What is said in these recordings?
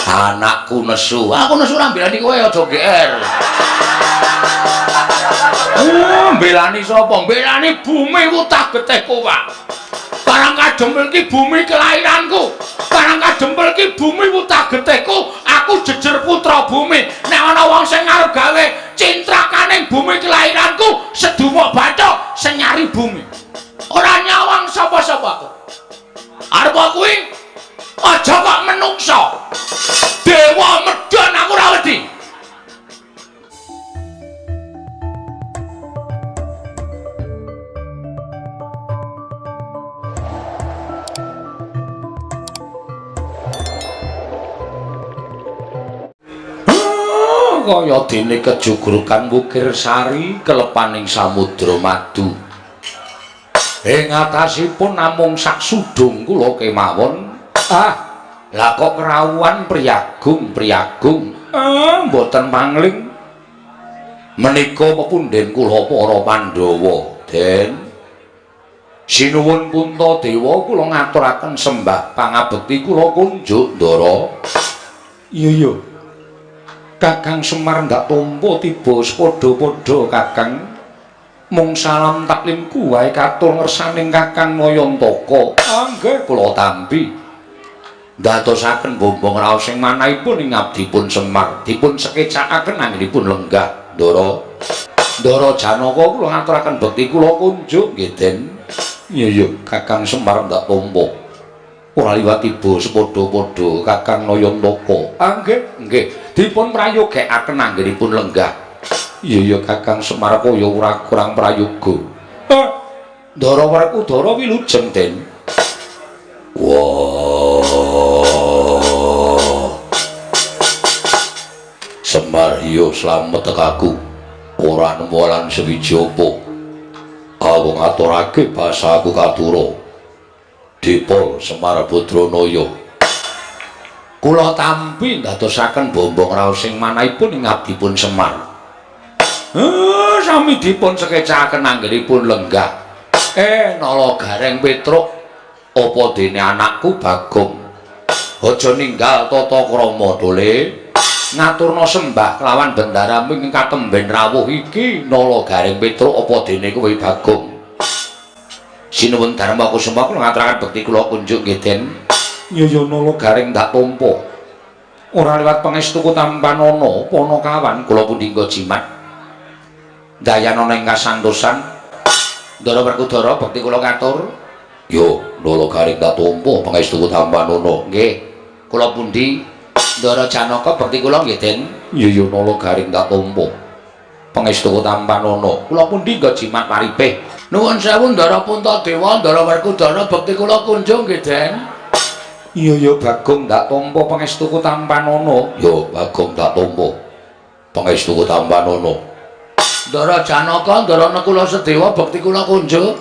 Anakku nesu. Aku nesu ora mbelani kowe aja GR. Mbelani sapa? Mbelani bumi wutah getihku, Pak. Karang Kadempel ki bumi kelahiranku. Karang Kadempel ki bumi wutah getihku. Aku jejer putra bumi. Nek ana wong sing arep gawe cintrakaning bumi kelahiranku, sedumuk bathuk senyari bumi. Ora nyawang sapa-sapa aku. Arep kuwi aja kok menungsa. Dewa medhon aku ora wedi. Kaya dene kejugrukan Wukir Sari kelepaning samudra madu. Ing atasipun namung sak sudung kula kemawon. Ah, lah kok kerawuhan priyagung-priyagung. Ah, mboten mangling. Menika pepundhen kula para Pandhawa, Den. Sinuwun Puntadewa kula ngaturaken sembah pangabekti kula kunjuk, Ndara. Iya iya. Kakang Semar ndak tampa tiba sepadha-padha Kakang. Mung salam taklimku wae katur ngersaning Kakang Nayantaka. Ah nggih kula tampi. Ndadosaken bombong raos sing manahipun ing abdipun Semar dipun sekecakaken anggenipun lenggah, Ndara. Ndara Janaka kula ngaturaken bekti kula kunjuk nggih, Den. Iya iya Kakang Semar ndak tampa. Ora liwat tiba sepadha-padha Kakang Nayantaka. Ah nggih, nggih. Dipun prayogekaken anggenipun lenggah. Iya iya Kakang Semar kaya ora kurang prayoga. Ah, Ndara Werkudara wilujeng, Den. Wah. Semar yo slamet tekaku. Ora nemu lan sewiji apa. Aku ngaturake basaku katura. Dipol Semar Badranaya. Kula tampi ndadosaken bombong raos sing manahipun ing abdipun Semar. Sami dipun sekecaken anggenipun lenggah. Nala Gareng Petruk, apa dene anakku Bagong? Aja ninggal tata krama dole. Ngaturna sembah kelawan bendaramu ing katemben rawuh iki, Nala Gareng Petruk, apa dene kowe Bagong? Sinuwun Darma Kusuma kula ngaturaken bekti kula kunjuk nggih, Den. Iya iya Nala Gareng ndak tampa. Ora liwat pangestuku tampanana panakawan kula pundi nggo jimat. Dayanana ing kasantosan. Ndara Werkudara bekti kula katur. Yo, Nala Gareng ndak tampa pangestuku tampanana. Nggih. Kula pundi Ndara Janaka bekti kula nggih, Den. Iya iya Nala Gareng ndak tampa. Pangestuku tampanana. Kula pundi nggo jimat paripih. Nuwun sewu Ndara Puntadewa, Ndara Werkudara bekti kula kunjung nggih, Den. Iya iya Bagong ndak tampa pangestuku tampanana. Yo Bagong ndak tampa pangestuku tampanana. Ndara Janaka, Ndara Nakula Sedewa bekti kula kunjung.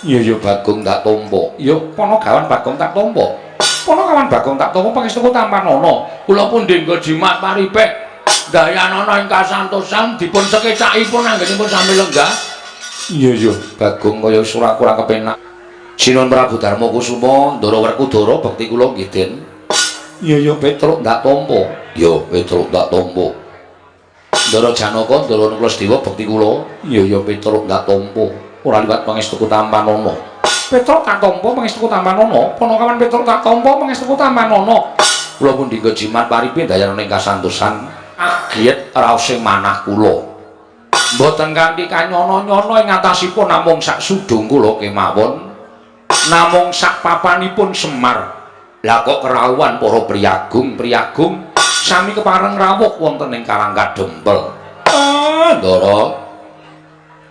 Iya iya Bagong ndak tampa. Yo panagawan Bagong tak tampa. Panagawan Bagong tak tampa pangestuku tampanana. Kula pundi nggo jimat paripih. Dayanana ing kasantosan dipun sekecakipun anggenipun sami lenggah. Iya iya Bagong kaya ora kurang kepenak. Sinuwun Prabu Darma Kusuma, Ndara Werkudara bekti kula nggih, Den. Iya iya Petruk ndak tampa. Yo Petruk ndak tampa. Ndara Janaka, Ndara Nakula Sedewa bekti kula. Iya iya Petruk ndak tampa. Ora liwat pangestuku tampanana. Petruk tak tampa pangestuku tampanana. Panakawan Petruk tak tampa pangestuku tampanana. Kula pundi nggo jimat paripih dayanana ing kasantosan. Agiyet raos sing manah kula. Mboten kanthi kanyono-nyono ing atasipun namung sak sudung kula kemawon. Namung sak papanipun Semar. Lah kok kerawuhan para priyagung-priyagung sami kepareng rawuh wonten ing Karang Kadempel. Ah, Ndara.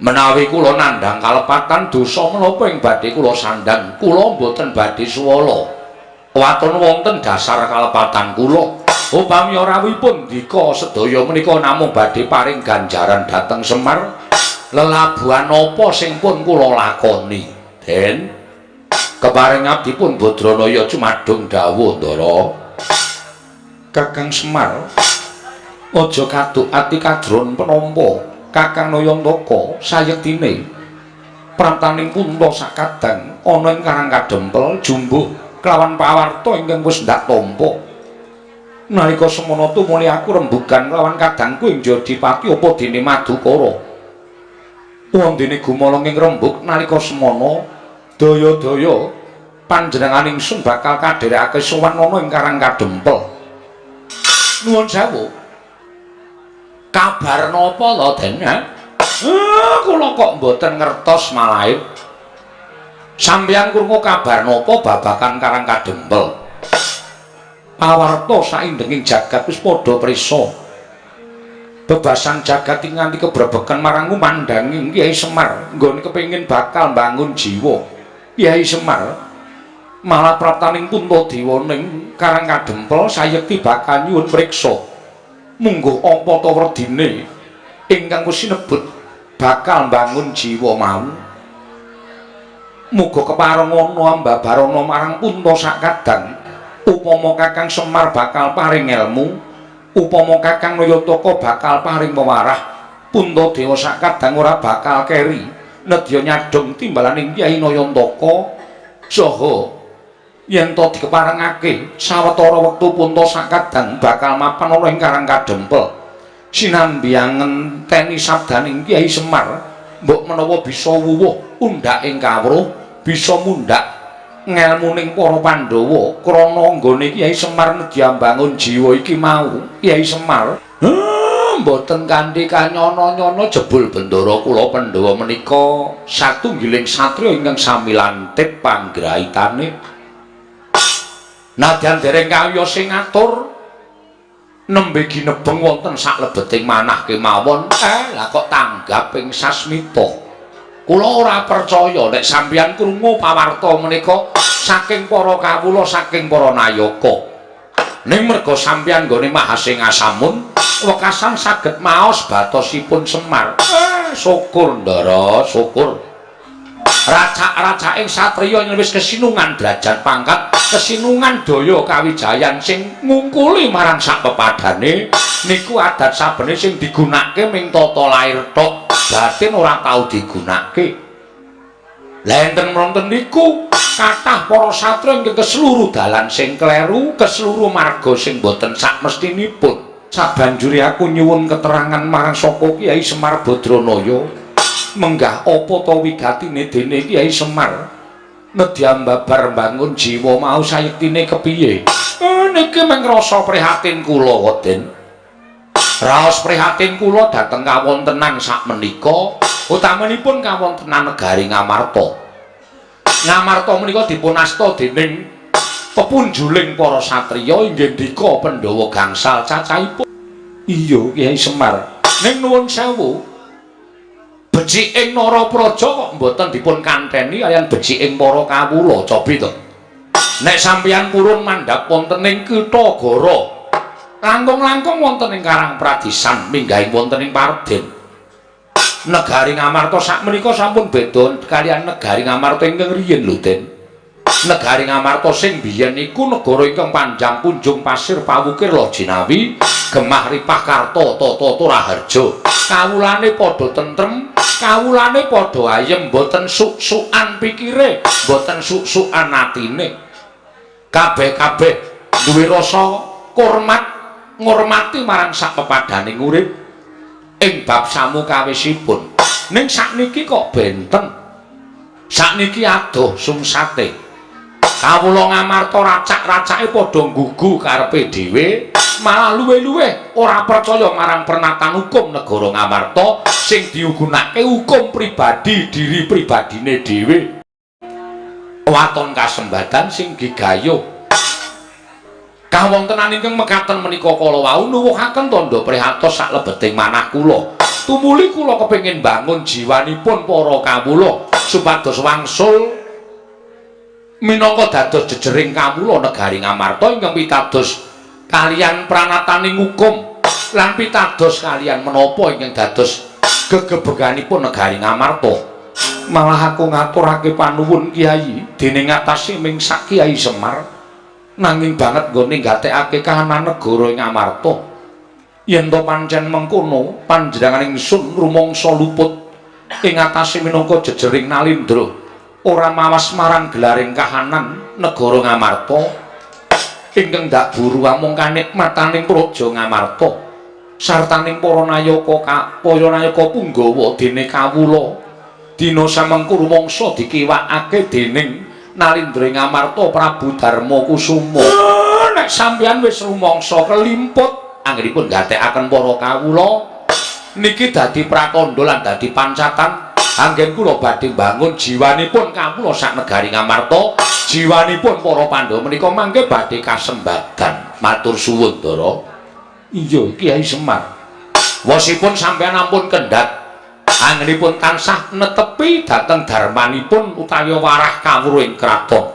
Menawi kula nandhang kalepatan dosa menapa ing badhe kula sandhang, kula mboten badhe suwala. Waton wonten dasar kalepatan kula. Upami rawuhipun ndika sedaya menika namung badhe paring ganjaran dhateng Semar. Lelabuhan apa sing pun kula lakoni, Den? Keparing abdipun Badranaya cumadung dawuh, Ndara. Kakang Semar, aja kaduk ati kadron penampa Kakang Nayantaka sayektine praptaning Punta sakadang ana ing Karang Kadempel jumbuh kelawan pawarta ingkang wis ndak tampa. Nalika semana tumuli aku rembugan lawan kadangku ing Jodipati apa dene Madukara. Wondene gumaleng ing rembug nalika semana daya-daya panjenengan ingsun bakal kadherekake sowan ana ing Karang Kadempel. Nuwun sewu. Kabar napa to, Den? Kula kok mboten ngertos malahe. Sampeyan krungu kabar napa babagan Karang Kadempel? Pawarta saindenging jagat wis padha prisa. Bebasan jagat iki nganti kebrebekan marang ngumandhanging Kyai Semar, nggone kepengin bakal mbangun jiwa. Kyai Semar malah praptaning Puntadewa ning Karang Kadempel sayekti bakal nyuwun priksa. Mungguh apa ta werdine ingkang wis sinebut bakal mbangun jiwa mau. Muga kepareng ana ambabarana marang Punta sakadang. Upama Kakang Semar bakal paring elmu, upama Kakang Nayataka bakal paring pewarah, Puntadewa sakadang ora bakal keri nedya nyadhong timbalaning Kyai Nayantaka. Saha yen to dikeparengake sawetara wektu Punta sakadang bakal mapan ana ing Karang Kadempel. Sinambi ngenteni sabdaning Kyai Semar, mbok menawa bisa wuwuh undhak ing kawruh, bisa mundhak ngelmuning para Pandhawa krana nggone Kyai Semar nedya mbangun jiwa iki mau. Kyai Semar mboten kanthi kanyono-nyono jebul bendara kula Pandhawa menika satunggiling satriya ingkang sami lantip panggraitane. Nadyan dereng kawiyos sing ngatur nembe ginebeng wonten saklebeting manah kemawon, lah kok tanggap ing sasmita. Kula ora percaya nek sampeyan krungu pawarta menika saking para kawula, saking para nayaka. Ning merga sampeyan nggone Mahasingasamun wekasan saged maos batosipun Semar. Syukur Ndara, syukur. Racak-racaking satriya yen wis kesinungan derajat pangkat, kesinungan daya kawijayan sing ngungkuli marang sak pepadane niku adat sabene sing digunakake ming tata lair tok, batin ora tau digunakake. Lah enten wonten niku kathah para satriya ingkang keseluruh dalan sing kleru, keseluruh marga sing boten sakmestinipun. Sabanjure aku nyuwun keterangan marang saka Kyai Semar Badranaya. Menggah apa ta wigatine dene Kyai Semar nedya babar mbangun jiwa mau sayektine kepiye? Niki mung rasa prihatin kula, Den. Raos prihatin kula dhateng kawontenan sakmenika, utamanipun kawontenan negari Ngamarta. Ngamarta menika dipun asta dening pepunjuling para satriya inggih ndika Pandhawa gangsal cacahipun. Iya, Kyai Semar. Ning nuwun sewu, beciking Narapraja kok mboten dipun kanteni kaliyan beciking para kawula, cobi to. Nek sampeyan purun mandhap wonten ing Kitha Gara, langkung-langkung wonten ing Karang Pradisan minggahing wonten ing Parden. Negari Ngamarta sakmenika sampun beda kaliyan negari Ngamarta ingkang riyin lho, Den. Negari Ngamarta sing biyen iku negara ingkang panjang punjung pasir pawukir Lojinawi, gemah ripah karta tata raharja. Kawulane padha tentrem, kawulane padha ayem, mboten suk-sukan pikire, mboten suk-sukan atine. Kabeh-kabeh duwe rasa hormat, ngurmati marang sak pepadaning urip ing bab samukawisipun. Ning sakniki kok benten. Sakniki adoh sungsate. Kawula Ngamarta racak-racake padha nggugu karepe dhewe, malah luwih-luwih ora percaya marang pernatan hukum negara Ngamarta sing diugunake hukum pribadi diri pribadine dhewe. Waton kasembadan sing gigayuh. Kawontenan ingkang mekaten menika kala wau nuwuhaken tandha prihatos saklebeting manah kula. Tumuli kula kepengin bangun jiwanipun para kawula supados wangsul minangka dados jejering kawula negari Ngamarta ingkang pitados kaliyan pranataning hukum lan pitados kaliyan menapa ingkang dados gegebeganipun negari Ngamarta. Malah aku ngaturake panuwun Kyai dene ngatasi ming sak Kyai Semar, nanging banget nggone gatekake kahanan negara ing Ngamarta. Yen to pancen mengkono, panjenengan ingsun rumangsa luput ing atase minangka jejering nalindra, ora mawas marang gelaring kahanan negara Ngamarta. Ingkang ndak buru amung kanikmataning Praja Ngamarta sartaning para nayaka para nayaka punggawa dene kawula dina samengku rumangsa dikiwakake dening Nalindra ing Ngamarta Prabu Darma Kusuma. Nek sampeyan wis rumangsa kelimput anggenipun gatekaken para kawula niki dadi pratandha lan dadi pancatan anggen kula badhe mbangun jiwanipun kawula sak negari Ngamarta, jiwanipun para Pandhawa menika mangke badhe kasembadan. Matur suwun, Ndara. Iya, Kyai Semar. Wosipun sampeyan ampun kendhat, anggenipun tansah netepi dhateng darmanipun utawi warah kawruh ing kraton.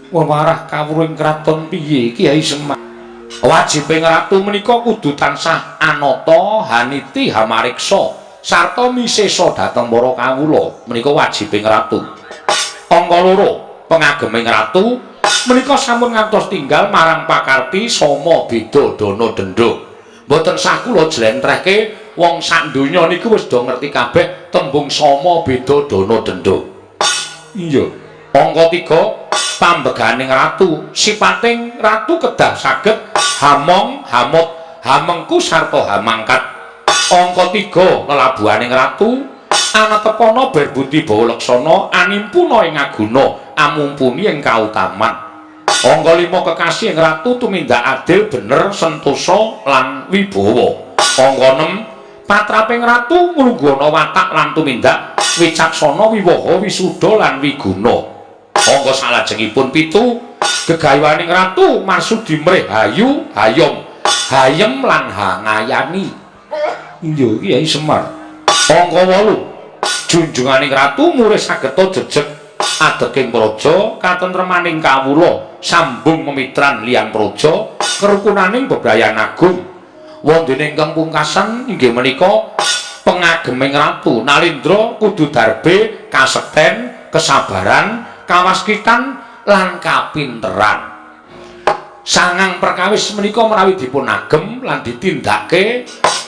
Warah kawruh ing kraton piye, Kyai Semar? Wajibing ratu menika kudu tansah anata, haniti, hamariksa sarta misesa dhateng para kawula. Menika wajibing ratu. Angka loro, pengageming ratu menika sampun ngantos tinggal marang pakarti sama beda dana denda. Mboten sah kula jlentrehke, wong sak donya niku wis do ngerti kabeh tembung sama beda dana denda. Iya. Angka 3, pambeganing ratu, sipating ratu kedah saged hamong, hamut, hamengku sarta hamangkat. Angka 3, lelabuhaning ratu anatepana berbudi bawa laksana animpuna ing aguna amumpuni ing kautaman. Angka 5, kekasih ing ratu tumindak adil, bener, sentosa lan wibawa. Angka 6, patraping ratu nglungguhana watak lan tumindak wicaksana, wiwaha, wisuda lan wiguna. Angka salajengipun 7, gegayuhaning ratu marsudi mrih hayu, hayom, hayem lan hangayani. Iya, Kyai Semar. Angka 8, junjunganing ratu murih sageta jejeg adeking praja, katentremaning kawula, sambung memitran liyan praja, kerukunaning bebrayan agung. Wondene ingkang pungkasan inggih menika pengageming ratu Nalindra kudu darbe kasekten, kesabaran, kawaskitan lan kapinteran. Sangang perkawis menika menawi dipun agem lan ditindakake,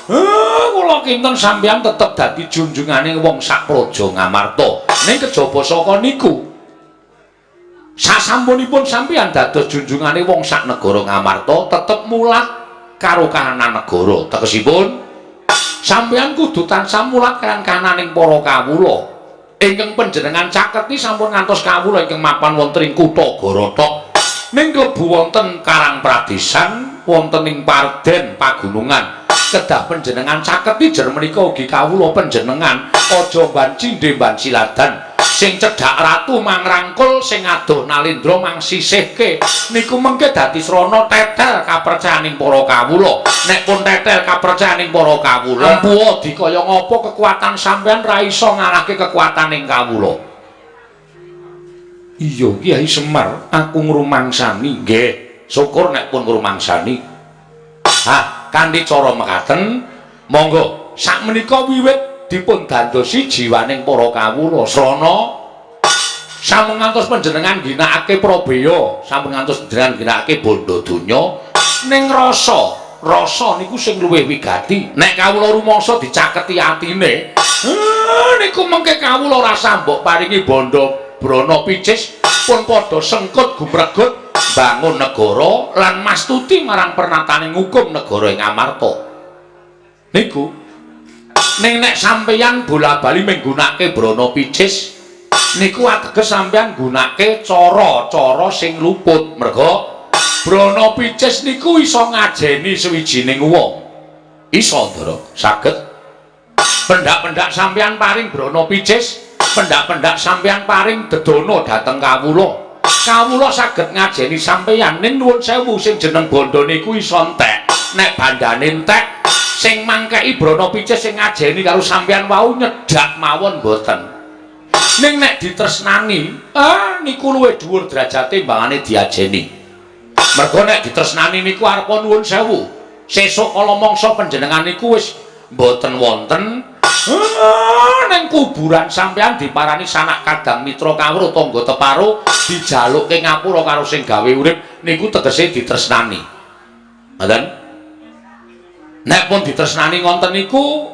kula kinten sampeyan tetep dadi junjungane wong sak praja Ngamarta. Ning kejaba saka niku, sasampunipun sampeyan dados junjungane wong sak negara Ngamarta, tetep mulat karo kahanan negara. Tegesipun sampeyan kudu tansah mulat kaliyan kahananing para kawula. Ingkang panjenengan caketi sampun ngantos kawula ingkang mapan wonten ing kutha Gorotok. Ning klebu wonten Karang Pradesan, wonten ing Parden pagunungan. Kedah panjenengan caketi jer menika ugi kawula panjenengan aja mban cindhe mban siladan. Sing cedhak ratu mangrangkul, sing adoh Nalindra mangsisihke. Niku mengke dadi srana tetel kapercayaning para kawula. Nek pun tetel kapercayaning para kawula, empuha dikaya ngapa kekuatan sampeyan ra iso ngalahke kekuataning kawula. Iya, Kyai Semar, aku ngrumangsani. Nggih, syukur nek pun ngrumangsani. Hah, kanthi cara mekaten, monggo sakmenika wiwit dipun dandosi jiwaning para kawula. Srana sampun ngantos panjenengan ginakake prabeya, sampun ngantos panjenengan ginakake bondo donya, ning rasa, rasa niku sing luwih wigati. Nek kawula rumangsa dicaketi atine, niku mengke kawula rasa mbok paringi bondo brana picis pun padha sengkut gumregut bangun negara lan mastuti marang pernataning hukum negara ing Amarta. Niku ning nek sampeyan bola-bali menggunakake brana picis niku ateges sampeyan nggunakake cara-cara sing luput. Merga brana picis niku iso ngajeni suwijining wong. Iso, Ndara, saged. Pendak-pendak sampeyan paring brana picis, pendak-pendak sampeyan paring dedono dhateng kawula. Kawula saged ngajeni sampeyan, ning nuwun sewu, sing jeneng bondo niku iso entek. Nek bandane entek, sing mangkeki brana picis sing ngajeni karo sampeyan wau nyedak mawon mboten. Ning nek ditresnani, niku luwih dhuwur derajate mbangane diajeni. Mergo nek ditresnani niku arepa nuwun sewu, sesuk kala mangsa panjenengan niku wis mboten wonten, ning kuburan sampeyan diparani sanak kadang mitra kawruh tangga teparo, dijalukke ngapura karo sing gawe urip, niku tegese ditresnani. Ngoten? Nek pun ditresnani ngonten niku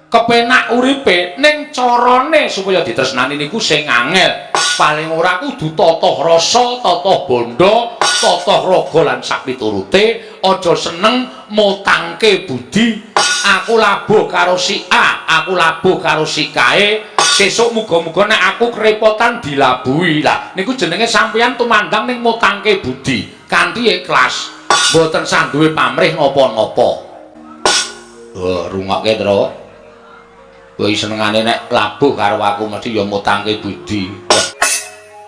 Kepenak uripe ning carane supaya ditresnani niku sing angel. Paling ora kudu tata rasa, tata bandha, tata raga lan sapiturute. Aja seneng mutangke budi. Aku labuh karo si A, aku labuh karo si kae, sesuk muga-muga nek aku kerepotan dilabuhi. Lah niku jenenge sampeyan tumandang ning mutangke budi kanthi ikhlas, mboten sah duwe pamrih napa-napa. Oh, rungokke, Tru. Kowe senengane nek labuh karo aku mesti ya mutangke budi.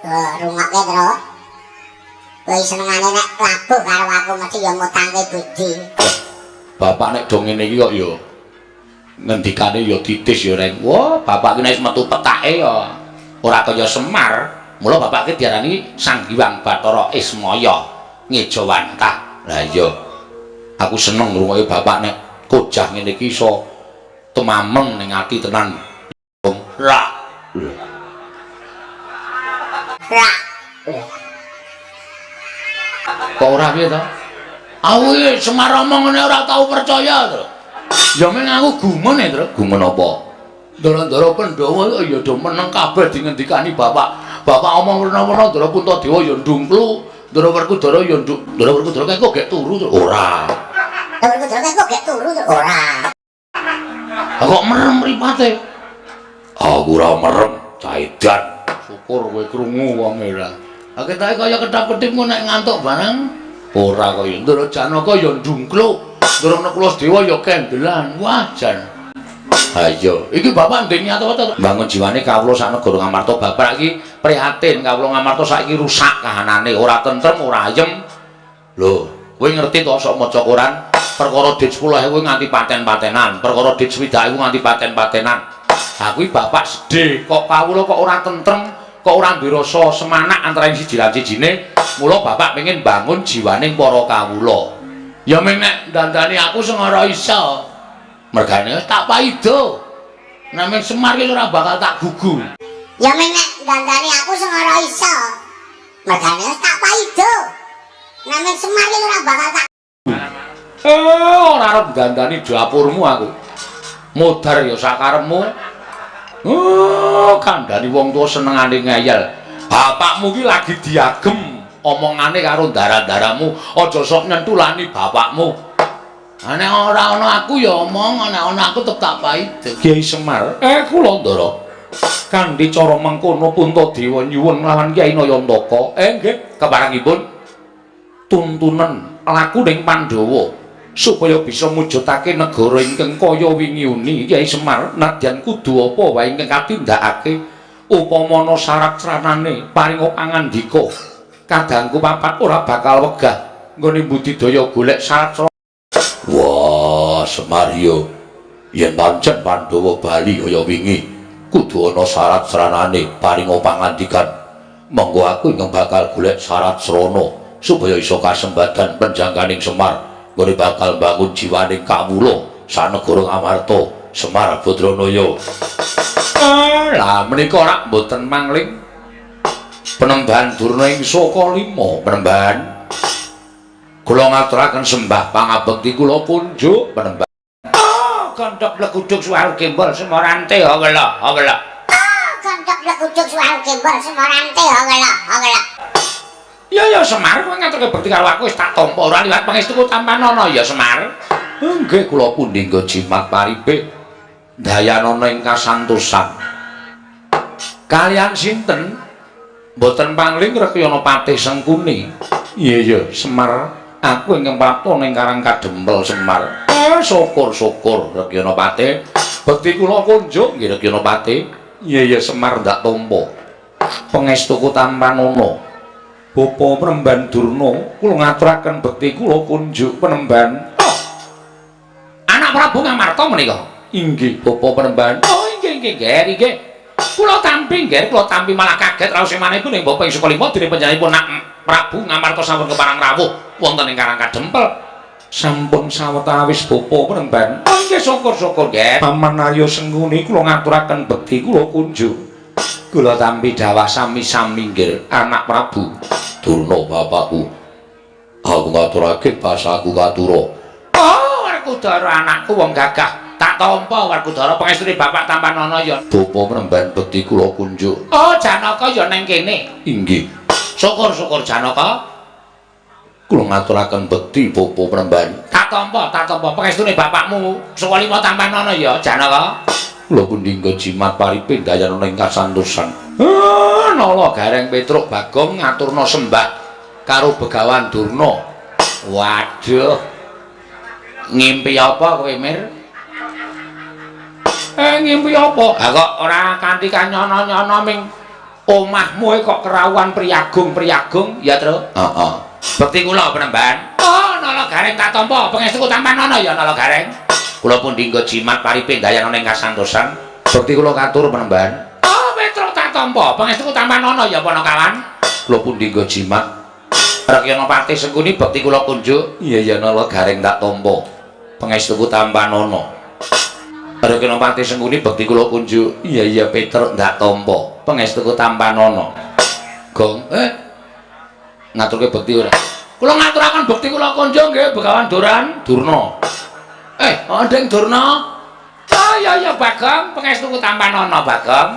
Oh, rungokke, Tru. Kowe senengane nek labuh karo aku mesti ya mutangke budi. Bapak nek do ngene iki kok ya ngendikane ya titis ya, Reng. Wah, bapak ki nek metu petake ya ora kaya Semar. Mula bapak ki diarani Sang Hyang Bathara Ismaya ngejawantah. Lah iya. Aku seneng ngrungokke bapak nek kojah ngene iki iso temameng ning ati tenan. Ra. Ra. Kok ora piye to? Aku iki Semar omong ngene ora tau percaya to. Ya meng aku gumun e, Tru. Gumun apa? Ndara-ndara Pandhawa ya do meneng kabeh dingendikani bapak. Bapak omong werna-werna, Ndara Puntadewa ya ndungklu, Ndara Werkudara ya nduk. Ndara Werkudara kae kok gek turu to? Ora. Ndara Werkudara kae kok gek turu to? Ora. Kok merem mripate? Aku ora merem, caidan. Syukur kowe krungu wong ora. Ha ketoke kaya ketap-ketip nek ngantuk barang. Ora kaya Ndara Janaka ya ndungkluk. Ndara Nakula Dewa ya kendelan. Wah, jan. Ha iya, iki bapak ndek niat apa to? Bangun jiwane kawula sak negara Ngamarta. Bapak iki prihatin kawula Ngamarta saiki rusak kahanane, ora tentrem, ora ayem. Lho, kowe ngerti to sok maca koran perkara dit 10.000 nganti paten-patenan, perkara dit 60.000 nganti paten-patenan. Ha kuwi bapak sedih, kok kawula kok ora tentrem, kok ora duwe rasa semanak antara siji lan sijine. Mula bapak pengen bangun jiwane para kawula. Ya meng nek dandani aku sing ora iso. Mergane tak paido. Nek Semar ki ora bakal tak gugu. Ya meng nek dandani aku sing ora iso. Mergane tak paido. Nek Semar ki ora bakal tak Eh, ora arep dandani dapurmu aku. Modar ya sakarepmu. Oh, kandhani wong tuwa senengane ngeyel. Bapakmu ki lagi diagem omongane karo ndara-ndaramu, aja sok nyentulani bapakmu. Nek ora ana aku ya omong, nek ana aku tetep tak paide. Kyai Semar, kula Ndara. Kanthi cara mengkono Puntadewa nyuwun lawan Kyai Nayantaka. Nggih, keparengipun tuntunan laku ning Pandhawa supaya bisa mujudake negara ingkang kaya wingi uni. Kyai Semar, nadyan kudu apa wae ingkang katindakake, upama ana syarat sranane paringa pangandika, kadangku papat ora bakal wegah nggone budidaya golek syarat. Wah, Semar yo, yen pancen Pandhawa bali kaya wingi kudu ana syarat sranane paringa pangandikan. Monggo aku ingkang bakal golek syarat srana supaya iso kasembadan penjangkaning Semar nggone bakal mbangun jiwaning kawula sanegara Ngamarta. Semar Badranaya. Lah menika rak mboten mangling Penembahan Durna ing Saka 5. Penembahan, kula ngaturaken sembah pangabekti kula kunjuk Penembahan. Oh, gondok bleguduk suwaru gembol semorante hawela hawela. Oh, gondok bleguduk suwaru gembol semorante hawela hawela. Ya ya Semar, kowe ngaturke bekti karo aku wis tak tampa ora liwat pangestuku tampanana ya, Semar. Nggih, kula pundi nggo jimat paripe dayanana ing kasantosan. Kalian sinten? Mboten pangling Rekyana Patih Sengkuni. Iya ya, Semar, aku ingkang prapta ning Karang Kadempel, Semar. Syukur-syukur Rekyana Patih. Bekti kula kunjuk nggih, Rekyana Patih. Iya ya, Semar, ndak tampa. Pangestuku tampanana. Bapa Penemban Durna, kula ngaturaken bekti kula kunjuk, Penemban. Oh. Anak Prabu Ngamarta menika. Inggih, Bapa Penemban. Oh, inggih inggih, Ger, inggih. Kula tampi, Ger, kula tampi malah kaget raos emanipun ing Bapa ing Sukalima dene panjenenganipun nak Prabu Ngamarta sampun keparang rawuh wonten ing Karang Kadempel. Sampun sawetawis, Bapa Penemban. Oh, inggih, syukur-syukur, Ger. Paman Arya Sengkuni, kula ngaturaken bekti kula kunjuk. Kula tampi dawah sami-sami, nggih, anak Prabu Durna bapakku. Aku ngaturake basaku katura. Oh, Werkudara anakku wong gagah. Tak tampa Werkudara pangestune bapak tampanana ya. Bapa mremban bekti kula kunjuk. Oh, Janaka ya nang kene. Inggih. Syukur-syukur Janaka. Kula ngaturaken bekti Bapa mremban. Tak tampa, tak tampa pangestune bapakmu suka lima tampanana ya Janaka. Kula pundi nggo jimat paripe dayanana ing kasantosan. Ah, Nala Gareng Petruk Bagong ngaturna sembah karo Begawan Durna. Waduh. Ngimpi apa kowe, Mir? Ngimpi apa? Ha kok ora kanthi kanyono-nyono ming omahmu kok kerawuhan priyagung-priyagung, ya, Tru? Heeh. Bekti kula penemban. Oh, Nala Gareng tak tampa, pangestuku tampanana ya Nala Gareng. Kula pundi nggo jimat paripe dayanana ing kasantosan. Bekti kula katur penemban. Oh, Petruk tak tampa, pangestuku tampanana ya Panakawan. Kula pundi nggo jimat. Rakyana Patih Sengkuni bekti kula kunjuk. Iya ya Nala Gareng tak tampa. Pangestuku tampanana. Rakyana Patih Sengkuni bekti kula kunjuk. Iya iya Petruk ndak tampa. Pangestuku tampanana. Gong, ngaturke bekti ora? Kula ngaturaken bekti kula kunjuk nggih Begawan Duran Durna. Ndeng Durna. Oh iya iya Bagong, pangestuku tampanana Bagong.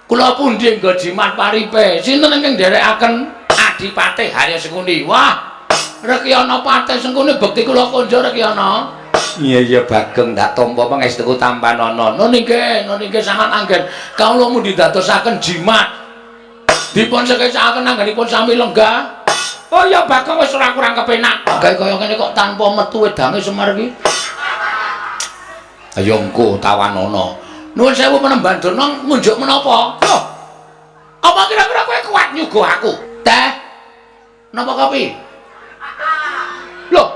Kula pundi nggo jimat paripe? Sinten ingkang nderekaken Adipati Harya Sengkuni? Wah, Rekyana Patih Sengkuni bekti kula kunjuk Rekyana. Iya iya Bageng ndak tampa pangestuku tampanana. Nun inggih, nun inggih sangat anggen kawula mundi dadosaken jimat. Dipun sekesakaken anggenipun sami lenggah. Oh iya Bagong wis ora kurang kepenak. Gawe kaya ngene kok tanpa metu wedange Semar iki. Ayo engko tawanana. Nuwun sewu penemban Durna ngunjuk menapa? Loh. Apa kira-kira kowe kuat nyuguh aku? Teh. Napa kopi? Loh,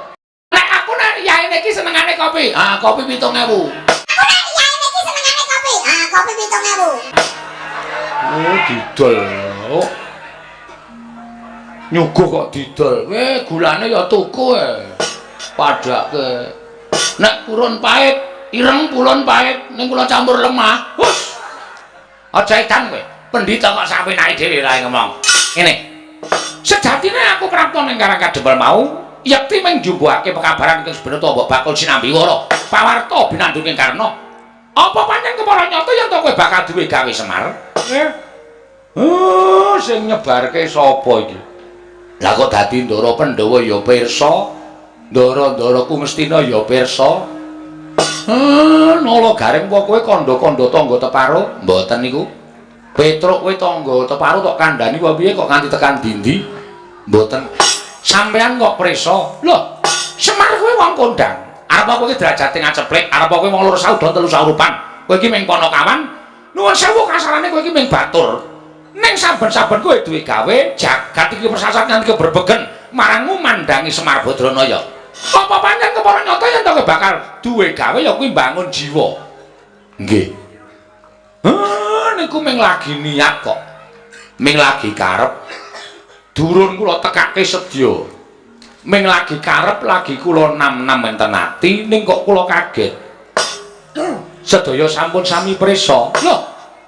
nek aku nek yaene iki senengane kopi. Ah, kopi 7000. Aku nek yaene iki senengane kopi. Ah, kopi 7000. Oh, didol. Oh. Nyuguh kok didol. Weh, gulane ya tuku e. Padake. Nek purun pahit, ireng purun pahit, ning kula campur lemah. Hus. Aja edan kowe. Pendhita kok sapenake dhewe ra ngomong. Ngene. Sejatine aku prapta ning Karang Kadempel mau, yekti mung njumbuhake pekabaran ingkang sebeneta mbok bakul sinambi wara. Pawarta binandunging Karna. Apa pancen kepara nyata yen to kowe bakal duwe gawe Semar? Oh, sing nyebarke sapa iki? Lah kok dadi Ndara Pandhawa ya pirsa, Ndara-ndaraku Ngastina ya pirsa. Nala Gareng apa kowe kandha-kandha tangga teparo? Mboten niku. Petruk kowe tangga teparo tok kandhani apa piye kok nganti tekan dindi? Mboten. Sampeyan kok prisa? Loh, Semar kowe wong kondang. Arep kowe iki derajate ngaceplik, arep kowe wong loro saudon telu saurupan. Kowe iki ming Panakawan. Nuwun sewu kasarane kowe iki ming batur. Ning saben-saben kowe duwe gawe, jagat iki persasat nganti keberbegen marangmu mandangi Semar Badranaya. Apa pancen kepara nyata yen to kowe bakal duwe gawe ya kuwi mbangun jiwa. Nggih. Heh, niku ming lagi niat kok. Ming lagi karep. Durun kula tekake sedya. Ming lagi karep lagi kula nam-nam enten ati ning kok kula kaget. Sedaya sampun sami prisa. Loh,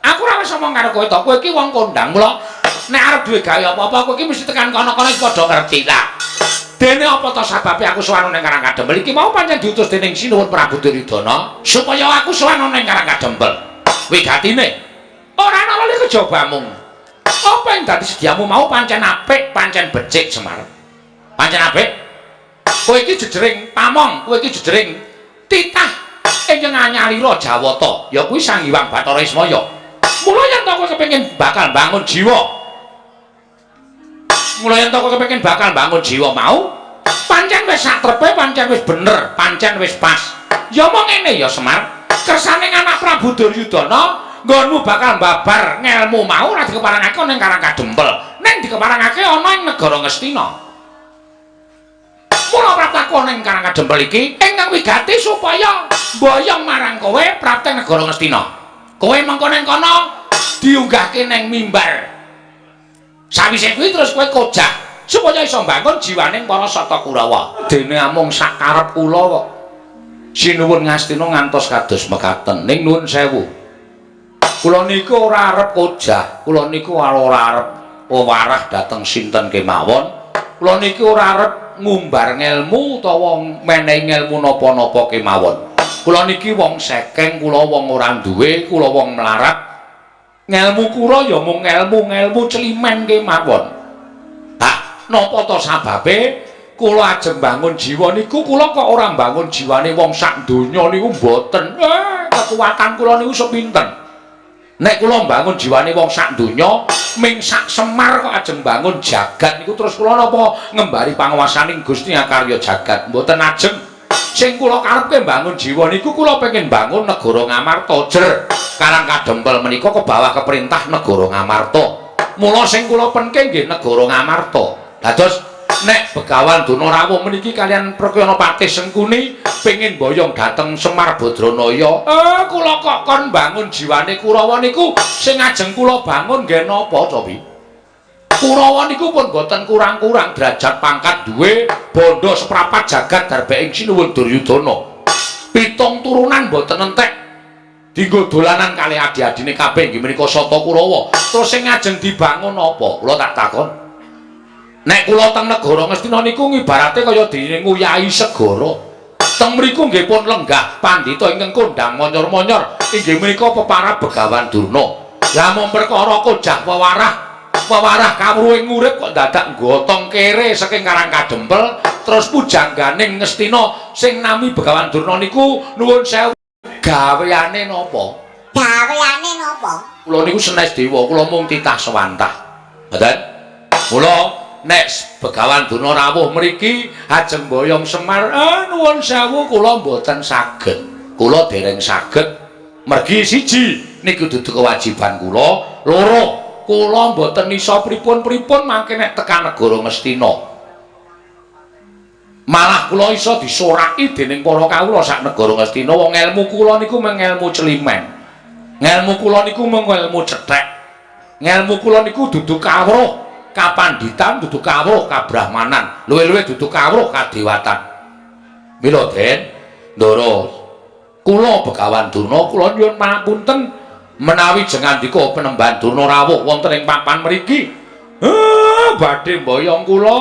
aku ora wis omong karo kowe to. Kowe iki wong kondang, mula nek arep duwe gawe apa-apa kowe iki mesti tekan kono-kono wis padha ngerti lah. Dene apa to sababe aku sowan ning Karang Kadempel iki mau pancen diutus dening Sinuwun Prabu Duryudana supaya aku sowan ning Karang Kadempel. Wigatine ora ana lali kejabamu. Apa yang dadi sediamu mau pancen apik, pancen becik Semar. Pancen apik. Kowe iki jejering pamong, kowe iki jejering titah ingkang anyalira Jawata, ya kuwi Sang Hyang Bathara Ismaya. Mula yen to kowe kepengin bakal bangun jiwa. Mula yen to kowe kepengin bakal bangun jiwa mau, pancen wis satrepe, pancen wis bener, pancen wis pas. Ya mong ngene ya Semar, kersane anak Prabu Duryudana nggonmu bakal babar ngelmu mau ora dikeparangake ning Karang Kadempel, ning dikeparangake ana ing negara Ngastina. Mula praptaku ning Karang Kadempel iki ingkang wigati supaya mboyong marang kowe prapta negara Ngastina. Kowe mengko ning kono diunggahke ning mimbar. Sawise kuwi terus kowe kojah supaya iso mbangun jiwaning para Sata Kurawa. Dene amung sakarep kula kok. Sinuwun Ngastina ngantos kados mekaten. Ning nuwun sewu. Kula niku ora arep kojah, kula niku ora arep wewarah dhateng sinten kemawon. Kula niku ora arep ngumbar ngelmu utawa menehi ngelmu napa-napa kemawon. Kula niki wong sekeng, kula wong ora duwe, kula wong melarat. Ngelmu kula ya mung ngelmu-ngelmu celimen kemawon. Hah, napa to sababe kula ajeng bangun jiwa niku kula kok ora bangun jiwane wong sak donya niku mboten. Kekuatan kula niku sepinten? Nek kula mbangun jiwane wong sak donya, ming sak Semar kok ajeng bangun jagat niku terus kula napa ngembari panguwasaning Gusti Akarya jagat? Mboten ajeng. Sing kula karepke mbangun jiwa niku kula pengen bangun negara Ngamarta jer. Karang Kadempel menika ke bawah keperintah negara Ngamarta. Mula sing kula penke nggih negara Ngamarta. Dados nek Begawan Durna rawuh meniki kalian Prakyana Patih Sengkuni pengin boyong dhateng Semar Badranaya. Kula kok kon bangun jiwane Kurawa niku sing ajeng kula bangun nggih napa to, Pi? Kurawa niku pun boten kurang-kurang derajat pangkat duwe bondo seprapat jagat darbeking Sinuwun Duryudana. Pitung turunan boten entek dinggo dolanan kalih adi-adine kabeh inggih menika Sata Kurawa. Terus sing ajeng dibangun apa? Kula tak takon. Nek kula teng negara Ngastina niku ngibarate kaya dene nguyahi segara. Teng mriku nggih pun lenggah pandhita ingkang kondhang monyor-monyor inggih menika peparab Begawan Durna. Lah mung perkara kojah wewarah, wewarah kawruhing urip kok dadak gotong kere saking Karang Kadempel terus pujangganing Ngastina sing nami Begawan Durna niku nuwun sewu gaweane napa? Gaweane napa? Kula niku senes dewa, kula mung titah sewantah. Ngoten? Mula nek Begawan Durna rawuh mriki ajeng boyong Semar, nuwun sewu kula mboten saged. Kula dereng saged. Mergi siji niku dudu kewajiban kula, loro kula mboten iso pripun-pripun mangke nek tekan negara Ngastina. Malah kula iso disoraki dening para kawula sak negara Ngastina wong elmu kula niku mung elmu celimen. Ngelmu kula niku mung elmu cethek. Ngelmu kula niku dudu kawruh kapanditan, dudu kawruh kabrahmanan, luwih-luwih dudu kawruh kadewatan. Mila Den, Ndara, kula Begawan Durna kula nyuwun pangapunten menawi jengandika Penemban Durna rawuh wonten ing papan mriki. Badhe mboyong kula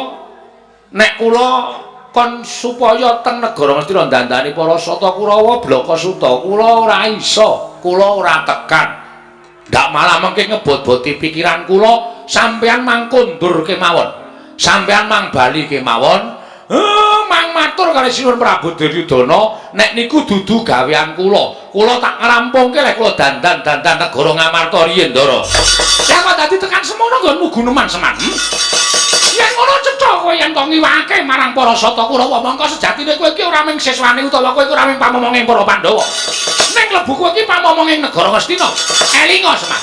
nek kula kon supaya teng negara Ngastina dandani para Sata Kurawa Blaka Suta, kula ora iso, kula ora tekan. Ndak malah mengke ngebot-boti pikiran kula, sampeyan mang kondur kemawon. Sampeyan mang bali kemawon. Mang matur kali Sinuwun Prabu Duryudana, nek niku dudu gawean kula. Kula tak ngrampungke lek kula dandan-dandan negara Ngamarta riyin, Ndara. Lah kok dadi tekan semono nggonmu guneman Semar? Yen ngono cetha kowe yen to ngiwake marang para Sata Kurawa, mongko sejatine kowe iki ora mung siswane utawa kowe iki ora mung pamomonge para Pandhawa. Ning klebu kowe iki pamomonging negara Ngastina. Elinga Semar.